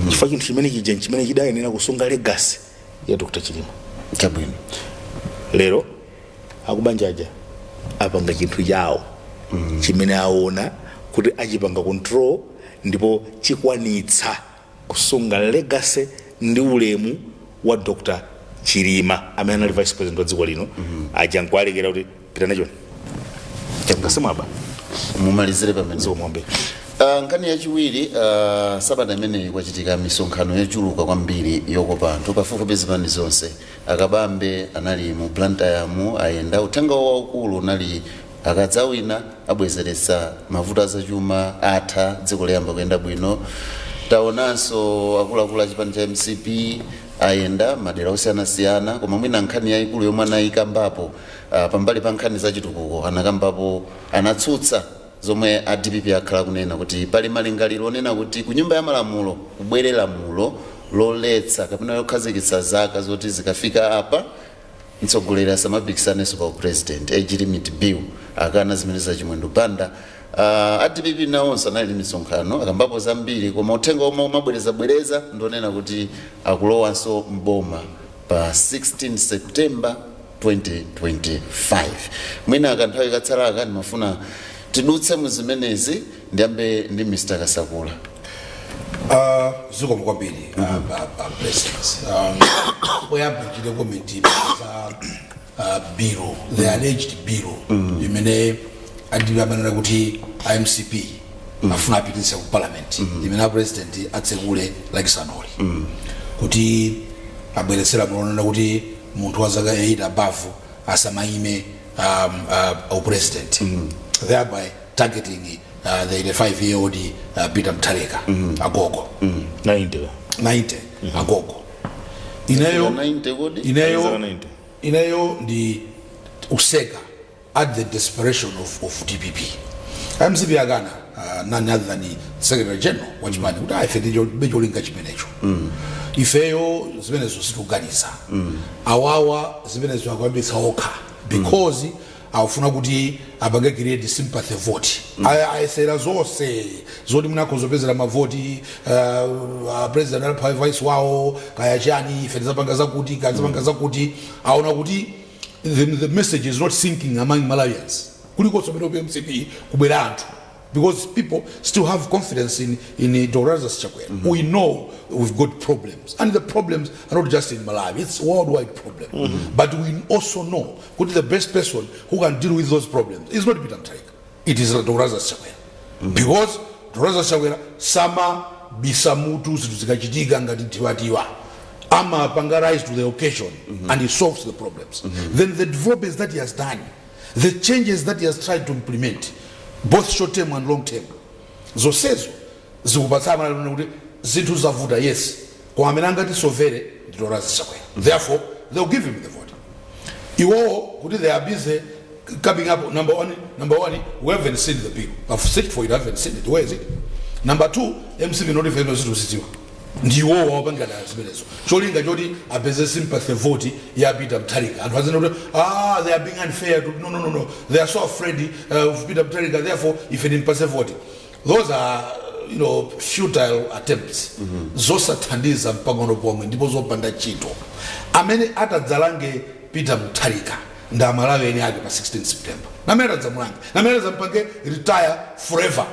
chifukwa chinthu chimene chija chimene chidayenera kusunga legacy ya Dr. Chilima. Chabwino. Lero akubanjaja apanga chinthu chawo chimene aona kuti achipanga control ndipo chikwanitsa kusunga legacy ndi ulemu wa Dr. Chilima amene anali vice president wa dziko lino. Aja nkualekera kuti pita nachoni ngasimwaba. Mumalizire pamene. Zomwambe. Nkhani yachiwiri, sabata imeneyi kwachitika misonkhano yochuluka kwambiri yokopa anthu pafupifupi zipani zonse. Akabambe anali mu Blantyre, ayenda, uthenga waukulu unali akadzawina abwezeretsa mavuto azachuma, atha, dziko liyamba kuyenda bwino. Taonanso akuluakulu a chipani cha MCP ayenda madera osiyanasiyana, koma mwina nkhani yayikulu yomwe anayikambapo, pambali pa nkhani za chitukuko, anakambapo, anatsutsa zomwe a DPP akhala kunena kuti pali malingaliro onena kuti ku Nyumba ya Malamulo kubwere lamulo loletsa kapena lokhazikitsa zaka zoti zikafika apa mtsogoleri asamapikisanenso pa president, age limit bill. Akana zimene za Chimwendo Banda. A DPP nawonso anali ndi misonkhano, akambapo zambiri, koma uthenga omwe umabwerezabwereza ndionena kuti akulowanso mboma pa 16 September 2025. Mwina kanthawi katsalaka ndimafuna tidutse mu zimenezi. Ndiyambe ndi Mr Kasakula. Zikomo kwambiri, President. Poyamba chite comment za bill, the alleged bill imene adiamanena kuti iMCP afuna apititse ku Parliament, imene a President atsekule Lachisanuli, kuti abweretsera mulonena kuti munthu wa zaka 8 above asamayime upresident, thereby targeting the 85 year old Peter Mutharika, agogo. 90. 90, agogo. Ineyo 90 kodi? Ineyo Zaka 90. Ineyo ndi useka at the desperation of DPP. MCP akana, none other than the secretary general wa chipani kuti ife ndicho cholinga chimenecho, ifeyo zimenezo situganiza. Awawa zimenezo akuyambitsa okha because akufuna kuti apange create sympathy vote. Ayesera zonse zoti munakhozopezera mavoti, president alipha vice wawo, kaya chani, ife tizapanga zakuti, kaya tizapanga zakuti. Aona kuti the message is not sinking among Malawians. Kulikonso pamene MCP kubwera anthu because people still have confidence in Dr. Lazarus Chakwera. We know we've got problems, and the problems are not just in Malawi, it's a worldwide problem. But we also know who the best person who can deal with those problems is not Peter Mutharika, it is Dr. Lazarus Chakwera. Because Dr. Lazarus Chakwera sama bisa mutu zinthu zikachitika ngati tiwatiwa, amapanga rise to the occasion and he solves the problems. Then the developments that he has done, the changes that he has tried to implement, both short term and long term, zonsezo zikupatsana kuti zinthu zavuta, yes, koma amene angatisovere ndi Dr. Lazarus Chakwera. Therefore they'll give him the vote. Iwowo kuti they are busy coming up. Number one, number one, we haven't seen the bill. I've searched for it, I haven't seen it. Where is it? Number two, MCP not even zinthu ndiwowo wapangana zimenezo cholinga choti apeze sympathy vote ya Peter Mutharika. Anthu azina kuti, "Ah, they are being unfair to, no, no, no, no, they are so afraid of Peter Mutharika, therefore ife timpase vote." Those are futile attempts, zosathandiza mpang'ono pomwe ndipo zopanda ntchito. Amene atadzalange Peter Mutharika ndi Amalawi eni ake pa 16 September, namene atadzamulange, namene atadzamupange retire forever.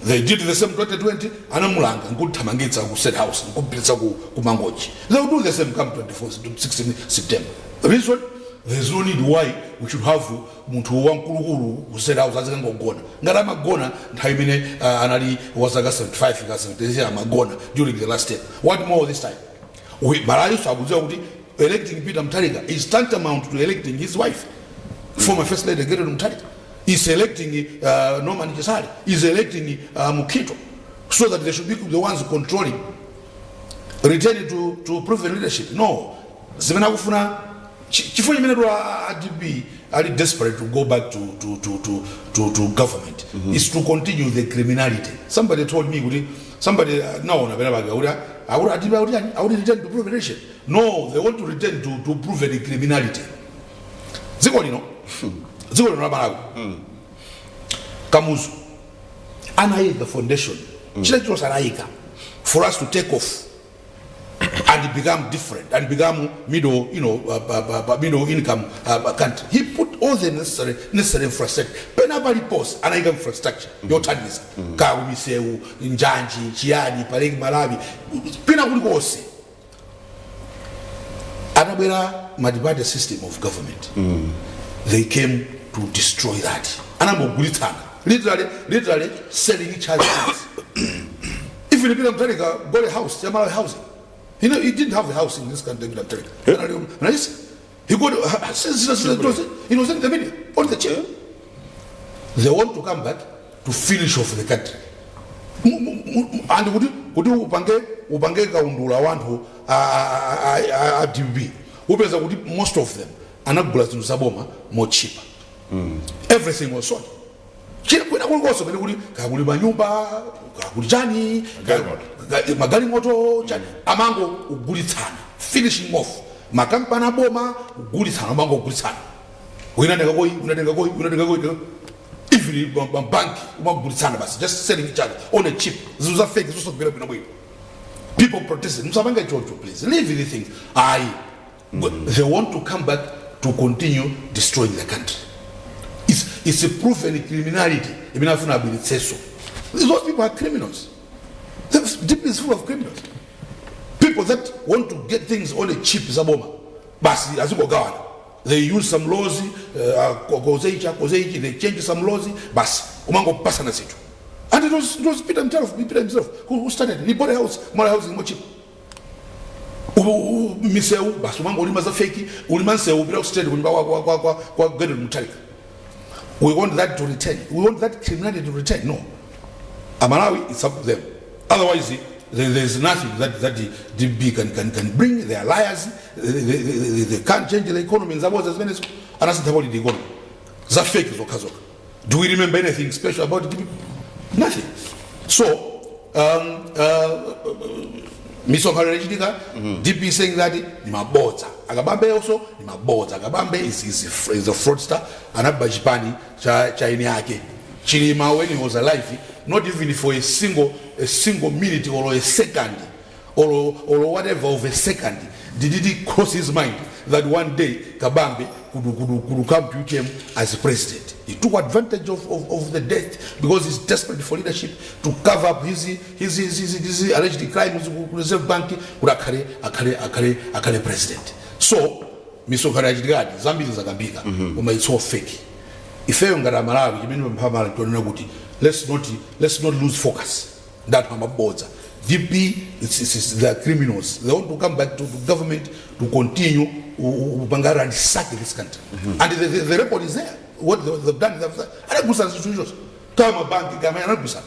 They did the same 2020, anamulanga nkuthamangitsa ku State House, nkupititsa ku Mangochi. They will do the same come 24 16 September. The reason, there's no need why we should have munthu wamkulukulu ku State House azikangogona ngati amagona nthawi imene anali wazaka 75 ka 76, amagona during the last term. What more this time? Malawi akudziwa kuti electing Peter Mutharika is tantamount to electing his wife, former First Lady Gertrude Mutharika, is electing Norman Chisale, is electing Mukhito, so that they should be the ones controlling, returning to proven leadership. No, zimene akufuna chifukwa chimene to a DP ali desperate to go back to government is to continue the criminality. Somebody told me kuti somebody, naona pena pake kuti akuti a DP akuti yani akuti return to proven leadership. No, they want to return to proven criminality. Dziko lino, dziko lino la Malawi, Kamuzu anayika foundation, china chilichonse anayika for us to take off and become different and become middle, you know, middle income country. He put all the necessary infrastructure. Pena paliponse anayika infrastructure yothandiza, kaya kumisewu, njanji, chiyani, pa Lake Malawi, pena kulikonse. Atabwera multi-party system of government, they came to destroy that. Anambogulitsana, literally selling each other things. Even Peter Mutharika got a house, Malawi Housing. He didn't have a house in this country, Peter Mutharika. Nice. He got, it was in the media, on the chair. They want to come back to finish off the country. And kuti upange kaundula wanthu a DPP, upeza kuti most of them anagula zinthu zaboma mochipa. Everything was sold. China kwina kulikonse pene kuti kakuli manyumba, kakuli chani, magalimoto, chani, amango kugulitsana, finishing off makampani aboma, kugulitsana, amango kugulitsana, wina tenga koi, wina tenga koi, wina tenga koi, even mabanki umagulitsana basi, just selling each other on a cheap, zinthu za fake, zosagwira bwino bwino. People protested, "Musapange chocho, please leave the things." Ayi. But they want to come back to continue destroying the country. It's a proven criminality imene afuna abweretsenso. Those people are criminals. The DP is full of criminals, people that want to get things on a cheap, zaboma basi azingogawana. They use some laws, kozeichi akozeichi, they change some laws, basi umangopasana zinthu. And it was Peter himself who started it. He bought a house, more housing more cheap. Misewu basi umangolima za fake, ulima nsewu upita ku state kunyumba kwa Gertrude Mutharika. We want that to return. We want that criminality to return. No, Amalawi, it's up to them. Otherwise, there's nothing that the DP can bring. They are liars. They can't change the economy. Nzaboza zimene anasintha the economy. Za fake zokha zokha. Do we remember anything special about the DP? Nothing. So, misonkhano inachitika, DP saying that ni mabodza. Akabambe also ni mabodza. Akabambe is a fraudster. Anaba chipani cha eni ake. Chilima, when he was alive, not even for a single minute or a second or whatever of a second did it cross his mind that one day Kabambe could come to UTM as president. He took advantage of the death because he's desperate for leadership to cover up his alleged crimes ku Reserve Bank kuti akhale president. So misonkhano yachitikadi, zambiri zakambika, koma it's all fake. Ifeyo ngati Amalawi, chimene pamphambala tionena kuti let's not lose focus. Ndathu amabodza. DP, they are criminals. They want to come back to government to continue kupanga ransack this country. And the record is there, what they've done. Anagulitsa zinthu kama mabanki, kama anagulitsa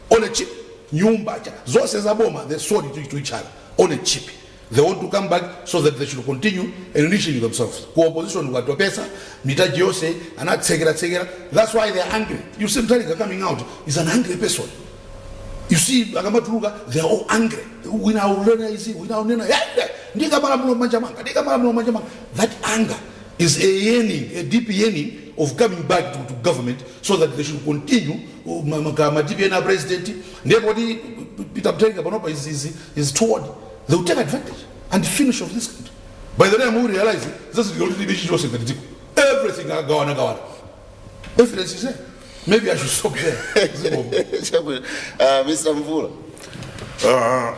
on a cheap, nyumba zonse zaboma, they sold it to each other on a cheap. They want to come back so that they should continue enriching themselves ku opposition. Ukatopesa mitaji yonse anatsekera tsekera. That's why they're angry. You see Mutharika coming out is an angry person. You see akamatuluka, they are all angry. Wina aunena izi, wina aunena, "Ndikamalamula manja manga, ndikamalamula manja manga." That anger is a yearning, a deep yearning of coming back to government so that they should continue ma DP na president. Ndipo kuti Peter Mutharika panopa is toward, they will take advantage and finish off this country. By the time we realize zazilikuti chilichonse ngati dziko, everything agawana gawana. Evidence is there. Maybe I should stop there. Chabwino. Mr Mvula. Ah,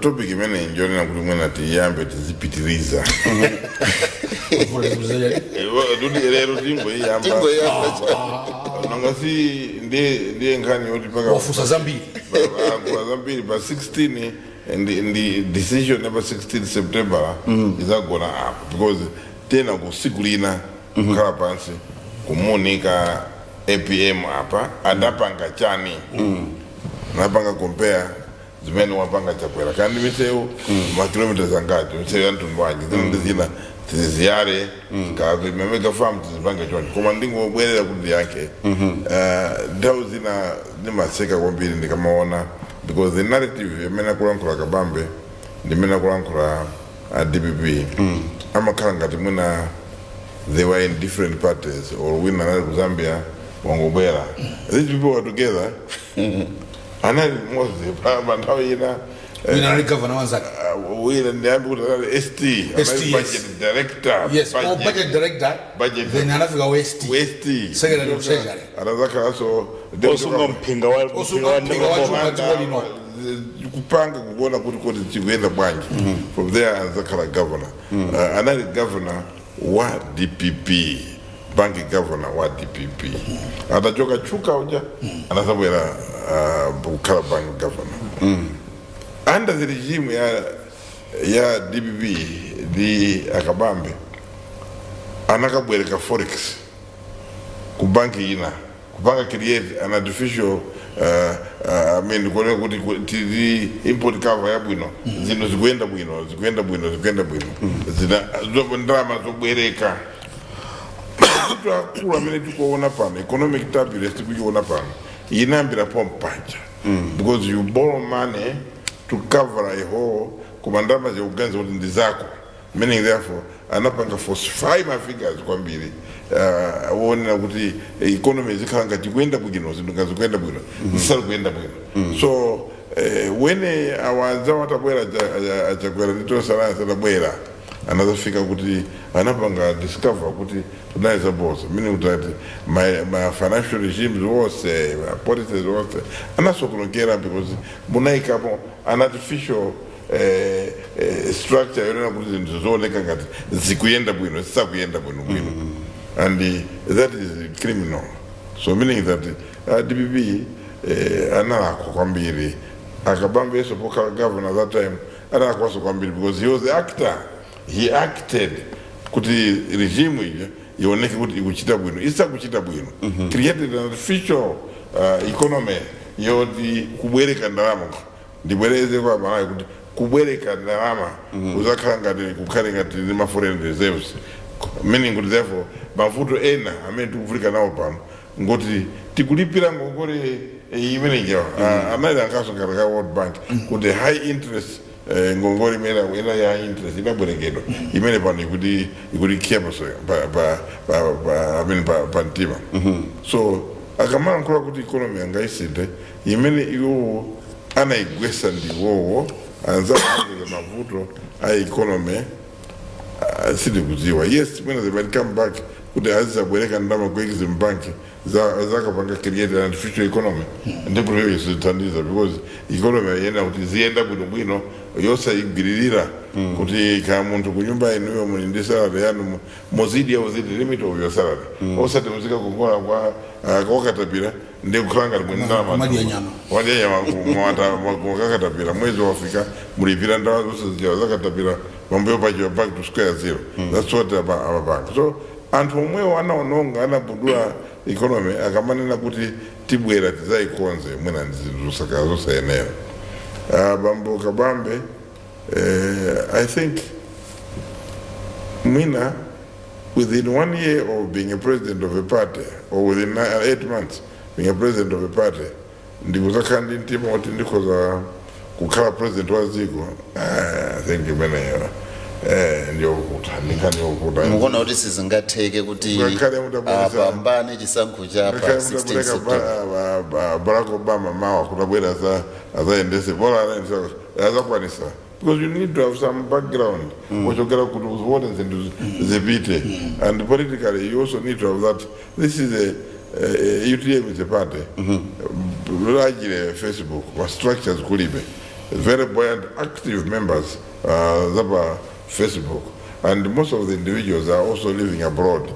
topic imene njonena kuti mwina tiyambe tizipitiriza. Kuti lero tingoyiyamba. Tingoyamba. Nanga si ndiye nkhani yoti paka Wafusa zambiri. Kwa zambiri pa 16, ndi decision number 16 September izagona apo, because tena kusiku lina kukhala pansi kumunika APM apa adapanga chani, napanga compare zimene wapanga Chakwera kandi misewu, ma kilometers angati, misewu ya mtundu wanji, zina ndi zina, tiziyare ma mega farm, tizipange choncho. Koma ndingobwerera kuti ndiyankhe. Nthawi zina ndimaseka kwambiri ndikamaona, because the narrative imene akulankhula Kabambe ndimene akulankhula a DPP amakhala ngati mwina they were in different parties or wina anali ku Zambia wangobwera. These people were together, anali mmodzi pa nthawi ina. Wina anali governor wanzake. Wina ndiyambi kuti anali ST, anali ST, yes. budget director. Yes, or budget director. Budget. Then anafika west West. Secretary of Treasury. Anazakhalanso Osunga mphinga wa Osunga mphinga wa chuma dziko lino. Kupanga kuona kuti chikuyenda bwanji. From there anazakhala governor. Anali governor wa DPP, bank governor wa DPP. Atachoka Chuka uja, anazabwera kukhala bank governor under the regime ya DPP ndi Akabambe. Anakabwereka forex ku banki ina, kupanga create an artificial I mean, kuoneka kuti tili import cover yabwino, zinthu zikuyenda bwino, zikuyenda bwino, zikuyenda bwino, zina ndalama zobwereka. Mavuto akulu amene tikuona pano, economic turbulence tikuiona pano, inayambira pompaja, because you borrow money to cover a hole, koma ndalama zikuganiza kuti ndi zako, meaning therefore anapanga falsify ma figures kwambiri, wonena kuti economy zikhala ngati kuyenda bwino, zinthu ngati zikuyenda bwino, zisali kuyenda bwino. So wene awanzawo atabwera, achakwera ndi Tonse Alliance atabwera, anazafika kuti anapanga discover kuti kunali zaboza, meaning kuti ma financial regimes wonse, ma policies wonse anasokonekera, because munayikapo an artificial structure yonena kuti zinthu zooneka ngati zikuyenda bwino, zisakuyenda bwino bwino, and that is criminal. So meaning that DPP analakwa kwambiri. Akabambeso pokhala governor that time analakwaso kwambiri, because he was the actor, he acted kuti regime ija ioneke kuti ikuchita bwino, isakuchita bwino, created an artificial economy yoti kubwereka ndalama. Ndibwereze kwa Malawi kuti kubwereka ndalama kuzakhala ngati kukhale ngati ndi ma foreign reserves, meaning kuti therefore mavuto ena amene tikuvulika nawo pano ngoti tikulipira ngongole imene ijawa anali ankaso ngati ka World Bank, kuti high interest ngongole imene ina ya interest inabwerekedwa, imene pano ikuti pa I mean pa mtima. So akamalankhula kuti economy angaisinthe, imene iwowo anayigwesa ndiwowo anzakuza mavuto a economy, sindikudziwa. Yes, when they might come back kuti azizabwereka ndalama ku Exim Bank, zakapanga create an artificial economy, ndikuti iyo zithandiza, because economy yena kuti ziyenda bwinobwino yosayigwiririra, kuti ka munthu kunyumba inuyo muli ndi salary yanu, muzidya within the limit of your salary, osati muzikakongola kwa kwakatapira ndi kukhala ngati mwini ndalama. Kumadya nyama. Wadya nyama mwakakatapira, mwezi wafika mulipira ndalama zonse zija zakatapira, pambuyo pacho back to square zero. That's what amapanga. So anthu omwewo anaononga, anabudula economy, akamanena kuti tibwera tidzayikonze, mwina ndi zinthu zosayenera. Bambo Kabambe, I think mwina within one year of being a president of a party, or within 8 months being a president of a party, ndikuzakhala ndi mtima woti ndikhoza kukhala president wa dziko, I think imeneyo ndiyokuta, ndinkhani yokuta. Mukuona kuti sizingatheke kuti Ngakhale mutabweresa- apambane chisankho cha pa ngakhale 16 mutabwereka September? Barack Obama mawa kutabwera azayendese bola anayendesa azakwanisa, because you need to have some background ochokera kuti uzione zinthu zipite, and politically you also need to have that. This is a UTM is a party largely Facebook ma structures kulibe, very buoyant active members zapa Facebook, and most of the individuals are also living abroad,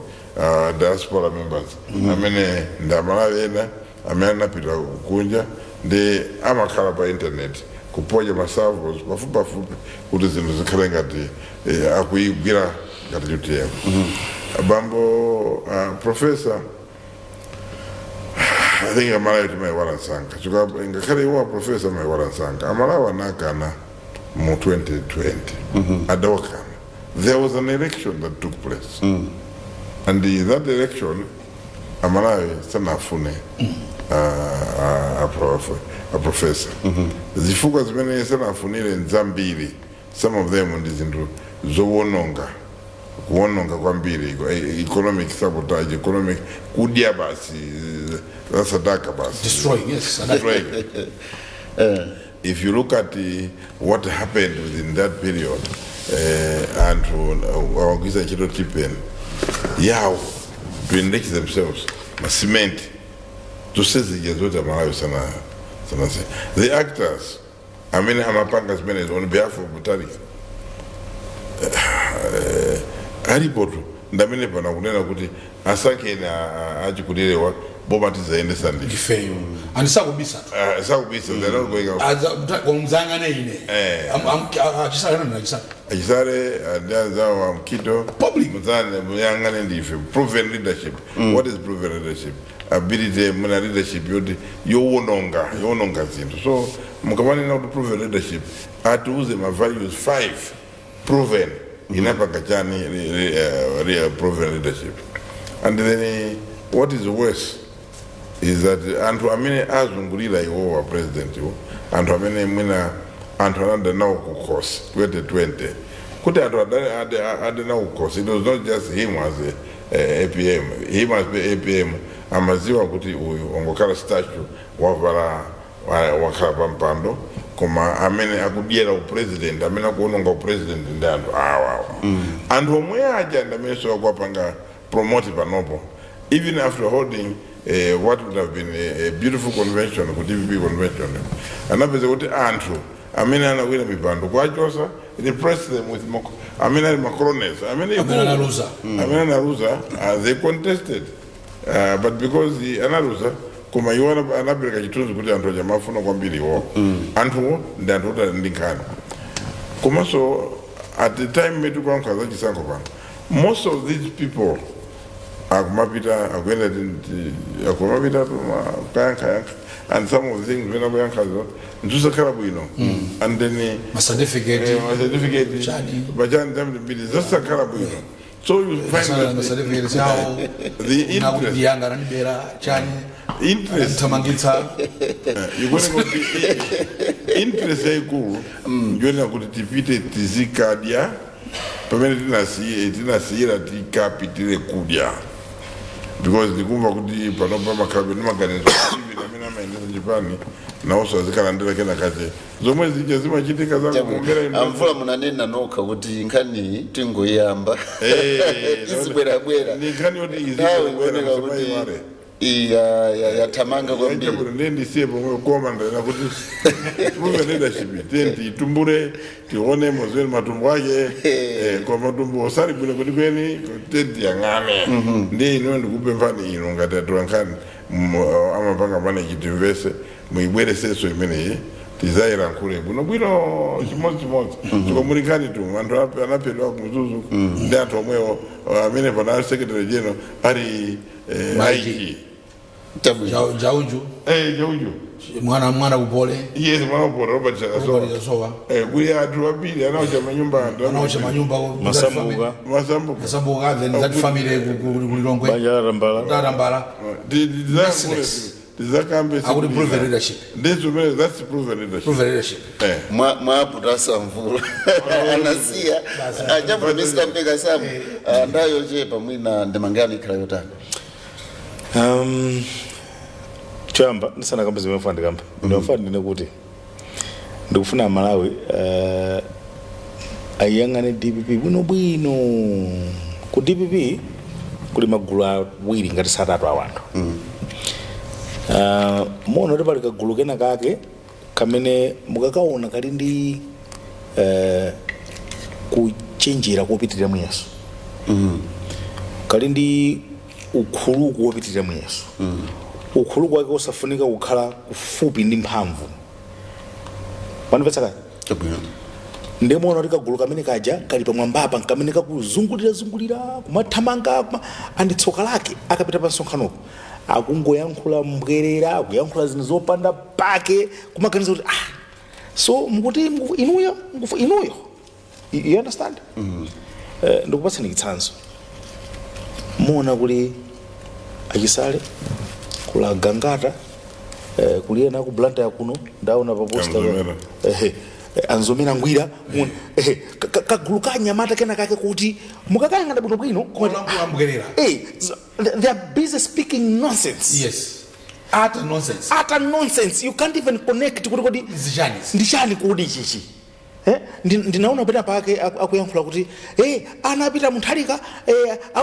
diaspora members amene ndi Amalawi ena amene anapita kunja, ndi amakhala pa internet kuponya ma servers pafupipafupi kuti zinthu zikhale ngati akuyigwira ngati UTM. Bambo professor, I think Amalawi timayiwala msanga, chifukwa ngakhale iwo professor amayiwala msanga. Amalawi anakana mu 2020, adawakana. There was an election that took place, and that election Amalawi sanafune a professor. Zifukwa zimene sanafunire nzambiri, some of them ndi zinthu zowononga, kuwononga kwambiri, economic sabotage, economic kudya basi, zasadaka basi. Destroying, yes. Destroying. If you look at what happened within that period, anthu awagwisa ntchito TPIN yawo to enrich themselves, ma cement zonse zija zoti Amalawi sana the actors amene amapanga zimenezo on behalf of Mutharika alipotu, ndamene pana kunena kuti asankheni achikulirewa. Boma tizayendesa ndife. Ifeyo andisakubisa. Sakubisa, they're not going out. Mzangane ine. Achisale nani achisale? Achisale ndi anzawo amkito. Public. Muzane muyang'ane ndife. Proven leadership. What is proven leadership? Ability muna leadership yoti yowononga zinthu. So mukamanena kuti proven leadership, atiuze ma values 5 proven inapanga chani proven leadership. And then what is worse is that anthu amene azungulira iwowa president iwo, anthu amene mwina anthu anada nawo kukhosi 2020, kuti anthu ade nawo kukhosi, it was not just him as a APM. Him as the APM amaziwa kuti uyu ongokhala statue, wavala wakhala pampando, koma amene akudyera upresident, amene akuononga upresident ndi anthu awawa. Anthu omwe aja ndi amene sokuwapanga promote panopo, even after holding what would have been a beautiful convention ku DPP convention. Anapeza kuti anthu amene anawina mipando kwachosa, replace them with amene ali macrones amene Amene analuza. Amene analuza, they contested, but because the analuza, koma iwo anapereka chithunzi kuti anthu aja amafuna kwambiri iwo. Anthuwo ndi anthu oti ali ndi nkhani. Komanso at the time metu kuyankhula za chisankho pano, most of these people akumapita, akuyenda akumapita kuyankhayankha, and some of the things vena kuyankhazo nzosakhala bwino, and then macertificate. Macertificate. Chani. Bachani zambiri zosakhala bwino. So you find that macertificate yawo the interest nakuti yanga anandibera chani. Interest thamangitsa. Ikuoneka kuti interest yayikulu njonena kuti tipite tizikadya pamene tinasiyira, tikapitire kudya, because ndikumva kuti panopa makhabe ndi maganizo even amene amayendesa chipani nawonso azikalandira kena kache zomwe zija zimachitika zakuombera. Amvula, munanena nokha kuti nkhani tingoyamba, izibwerabwera. Ndi nkhani yoti Nthawi izibwera. ikuoneka kuti yathamanga kwambiri. Ndiye ndisiye pomwe, koma ndana kuti proven leadership tiye tiitumbure, tione mozweni matumbo ake, koma matumbo osali bwino kwenikweni. Tiye tiyang'ane. Ndiye inuyo ndikupemphani inu ngati atolankhani amapanga manage, timvese, muibweresenso imeneyi, tizayilankhule bwinobwino chimodzimodzi, chifukwa muli nkhani tu. Anthu anaphedwa kumzuzu ndi anthu omwewo amene pano ali secretary general ali IG. Chabwino. Njauju. Jauju. Mwana kupole. Yes, mwana kupole, Robert Chakasowa. Robert Chasowa. Kuli anthu ambiri anaocha manyumba anthu. Anaocha manyumba. Masambuka. Masambuka. Masambuka, then that family kulilongwe. Banja la Tambala. Tatambala. Merciless. Tizakambe. Akuti proven leadership. Ndizomene, that's proven leadership. Proven leadership. Mwaputasa mvula anasiya achavumisika mpeka samu ndayo chepa mwina ndemangani ikhala yotani? Choyamba ndisanakambe zimene mfuna ndikamba, ndimafuna ndine kuti ndikufuna Malawi ayang'ane DPP bwinobwino. Ku DPP kuli magulu awiri ngati satatu a anthu. Muona kuti pali kagulu kena kake kamene mukakaona kali ndi kuchenjera kopitirira muyeso, kali ndi ukhuluku wopitirira muyeso, ukhuluku wake osafunika kukhala kufupi ndi mphamvu. Panipetsa kale. Chabwino. Ndimuona kuti kagulu kamene kaja kali pamwambapa kamene kakuzungulira zungulira kumathamanga andi tsoka lake akapita pa msonkhanopo akungoyankhula mbwerera, akuyankhula zinthu zopanda pake, kumaganiza kuti ah, so mukuti inuyo inuyo, you understand? Ndikupatsani chitsanzo. Muona kuli achisale, kula Gangata, kuli ena ku Blantyre kuno ndaona pa poster. Anzomera. Anzomera ngwira. Muona kagulu ka anyamata kena kake kuti mukakayang'ana bwinobwino koma Olankhula mbwerera. They are busy speaking nonsense. Yes, utter nonsense. Utter nonsense. You can't even connect kuti kodi Nzichani? Ndichani kodi chichi? Ndinaona pena pake akuyankhula kuti ana apita Mutharika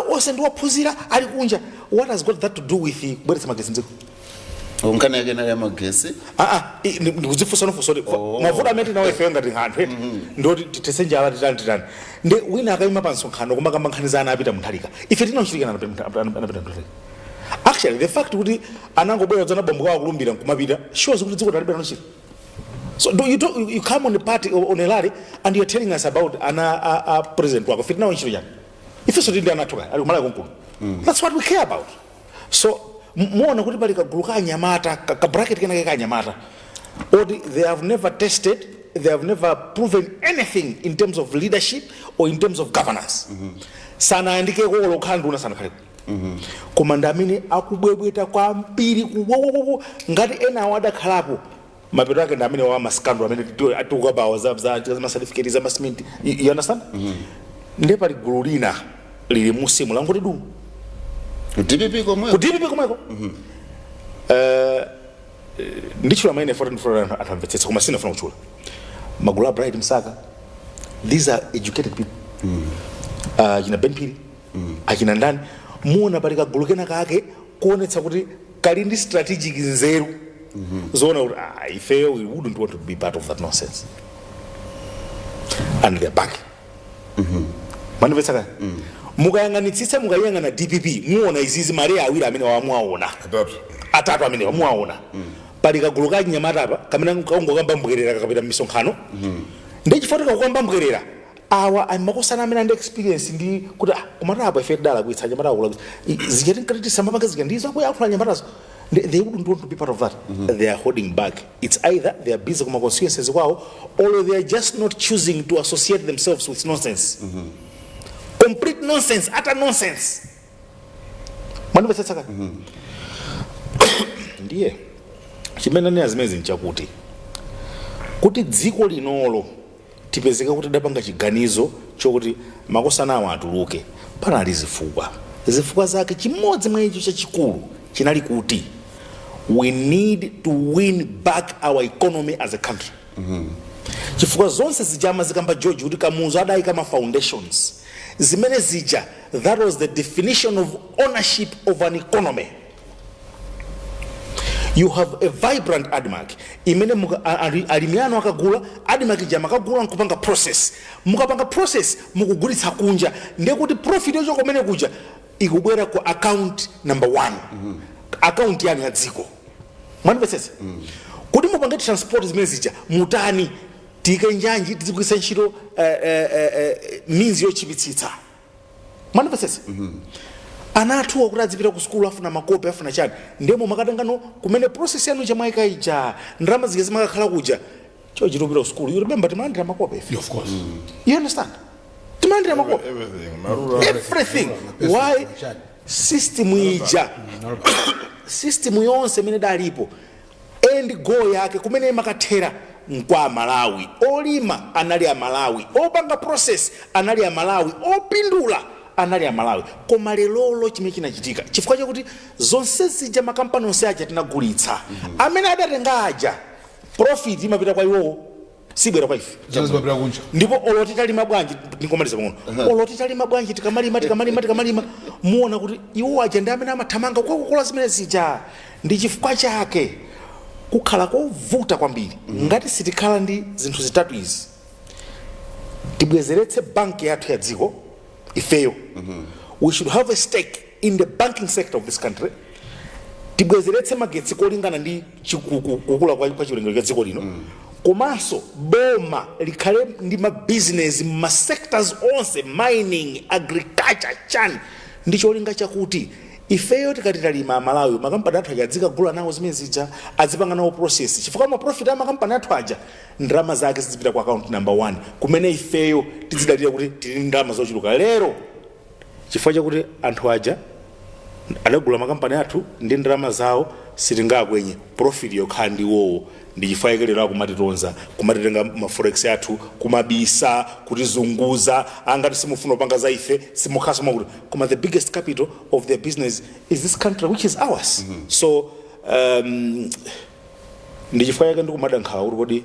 onse ndiwophunzira ali kunja. What has got that to do with kubweretsa magesi mdziko? Nkhani yake inali ya magesi. Ndikudzifunsa nofunsa kuti mavuto amene tinawo ifeyo ngati anthu eti ndoti tithetse njala, titani titani, ndi wina akayima pa msonkhano kumakamba nkhani za ana apita Mutharika. Ife tinachitikana anapita Mutharika. Actually Actually, the fact kuti anangobwera dzana bambo kawo kulumbira nkumapita shows kuti dziko talibe nalo ntchito. So do you, do, you come on a party, on a rally, and you're telling us about ana a president wako fit nawo ntchito chani? Ifenso tili ndi ana athu kaya ali kumalawi konkuno. That's what we care about. So muona kuti pali kagulu ka anyamata, ka bracket kenake ka anyamata oti they have never tested, they have never proven anything in terms of leadership or in terms of governance. Sanayandikeko olo kukhala nduna, sanakhaleko, koma ndi amene akubwebweta kwambiri kuwowowowo. Ngati ena awo adakhalapo, mapeto ake ndi amene wa ma scandal amene tikukabawa za ma certificate, za masimenti. You understand? Ndiye pali gulu lina lili musimu langoti du. Ku DPP komweko? Ku DPP komweko. Nditchula maina foti ndifuna atamvetsetsa, koma sinafuna kutchula magulu a Bright Msaka. These are educated people, achina Ben Phiri, achina ndani. Muona pali kagulu kena kake kuonetsa kuti kali ndi strategic nzeru zoona kuti, ah, ifeyo we wouldn't want to be part of that nonsense, and they're back. Manimvetsa kaya? Mukayang'anitsitsa, mukayang'ana DPP, muona izizi, male awiri amene wamuwaona. Atatu. Atatu amene wamuwaona. Pali kagulu ka anyamata apa kamene kangokamba mbwerera kakapita m'misonkhano. Ndi chifukwa tikakukamba mbwerera awa amakosana amene andi experience ndi kuti, ah, komatu apo ife tidala kuitsa anyamata akula zija tinkati tisamapanga zija ndizo akuyankhula anyamatazo. They wouldn't want to be part of that. They are holding back. It's either they are busy kuma constituencies kwawo or they are just not choosing to associate themselves with nonsense, complete nonsense, utter nonsense. Mwandimvetsetsa kaya? Ndiye chimene nena zimene nchakuti kuti dziko linolo tipezeke kuti tidapanga chiganizo chokuti makosana awo atuluke, panali zifukwa. Zifukwa zake, chimodzi mwa icho chachikulu chinali kuti we need to win back our economy as a country, chifukwa zonse zijama zikamba George kuti Kamuzu adayika ma foundations zimene zija, that was the definition of ownership of an economy. You have a vibrant ADMARC imene alimi anu akagula ADMARC ija, makagula nkupanga process, mukapanga process mukugulitsa kunja, ndiye kuti profit yochoka kumene kuja ikubwera ku account number one, account yanu ya dziko. Mwandimvetsetsa? Kuti mupange transport zimene zija, mutani? Tiyike njanji, tizigwiritsa ntchito means yochipitsitsa. Mwandimvetsetsa? Ana athuwa kuti adzipita ku sukulu afuna makope, afuna chani, ndemo makatangano kumene process yanu chamwayika ija, ndalama zija zimakakhala kuja. Chochi topita ku sukulu, you remember, timalandira makope ife. Of course. You understand? Timalandira makope. Everything marula. Everything. Why? System ija, system yonse imene dalipo, end goal yake kumene imakathera nkwa Malawi. Olima anali Amalawi, opanga process anali Amalawi, opindula anali Amalawi. Koma lelolo chimene chinachitika, chifukwa chakuti zonse zija, makampani onse aja tinagulitsa, amene adatenga aja, profit imapita kwa iwowo, sibwera kwa ife. Zina zimapita kunja. Ndipo olo titalima bwanji, ndingomaliza pang'ono, olo titalima bwanji, tikamalima, tikamalima, tikamalima, muona kuti iwo aja ndi amene amathamanga kukakokola zimene zija. Ndi chifukwa chake kukhala kovuta kwambiri ngati sitikhala ndi zinthu zitatu izi: tibwezeretse banki yathu ya dziko ifeyo, we should have a stake in the banking sector of this country; tibwezeretse magetsi kolingana ndi kukula kwa chiwerengero cha dziko lino; komanso boma likhale ndi mabizinesi ma sectors onse, mining, agriculture, chani, ndi cholinga chakuti ifeyo tikati talima Amalawi, makampani athu aja adzikagula nawo zimene zija, adzipanga nawo process, chifukwa ma profit a makampani athu aja, ndalama zake zizipita ku account number one, kumene ifeyo tizidalira kuti tili ndi ndalama zochuluka. Lero, chifukwa chakuti anthu aja adagula makampani athu ndi ndalama zawo, sitingakwenye profit yokhala ndi iwowo. Ndi chifukwa chake lero akumatitonza, kumatitenga ma forex athu, kumabisa, kutizunguza, angati simufuna kupanga za ife, simukhaso mwakuti. Koma the biggest capital of their business is this country, which is ours. So ndi chifukwa chake ndikumada nkhawa kuti kodi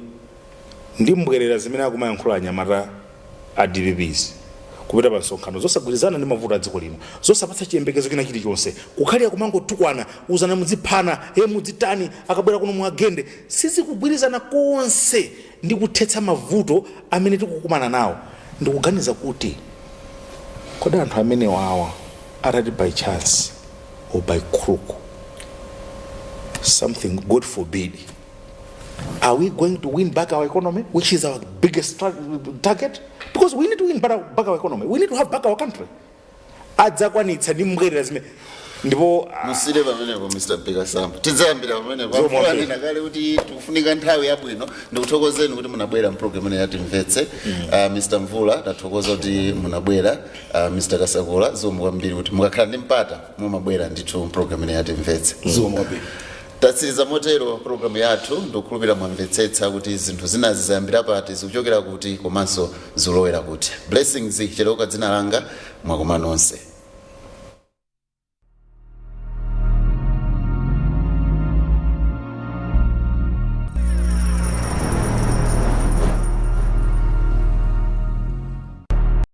ndimbwerera zimene akumayankhula anyamata a DPPs kupita pa msonkhano, zosagwirizana ndi mavuto a dziko lino, zosapatsa chiyembekezo china chilichonse, kukhalira kumangotukwana, uzana mudziphana, e mudzitani, akabwera kuno muagende, sizikugwirizana konse ndi kuthetsa mavuto amene tikukumana nawo. Ndikuganiza kuti kodi anthu amene wawa atati by chance or by crook Something, God forbid, are we going to win back our economy, which is our biggest target? Because we need to win back our economy. We need to have back our country. Adzakwanitsa ndi mbwerera zimene ndipo Musire pamenepo, Mr Bikasamba, tidzayambira pamenepo. Zomwe. Amfulanena kale kuti tikufunika nthawi yabwino. Ndikuthokozeni kuti munabwera mpulogalamu imene yatimvetse. Mr Mvula, tathokoza kuti munabwera. Mr Kasakula, zikomo kwambiri kuti mukakhala ndi mpata mumabwera ndithu mpulogalamu imene yatimvetse. Zikomo kwambiri. Tatsiriza motero programu yathu. Ndikukhulupirira mwamvetsetsa kuti zinthu zinazi zayambira pati, zikuchokera kuti, komanso zilowera kuti. Blessings Cheloka dzina langa. Mwakoma nonse.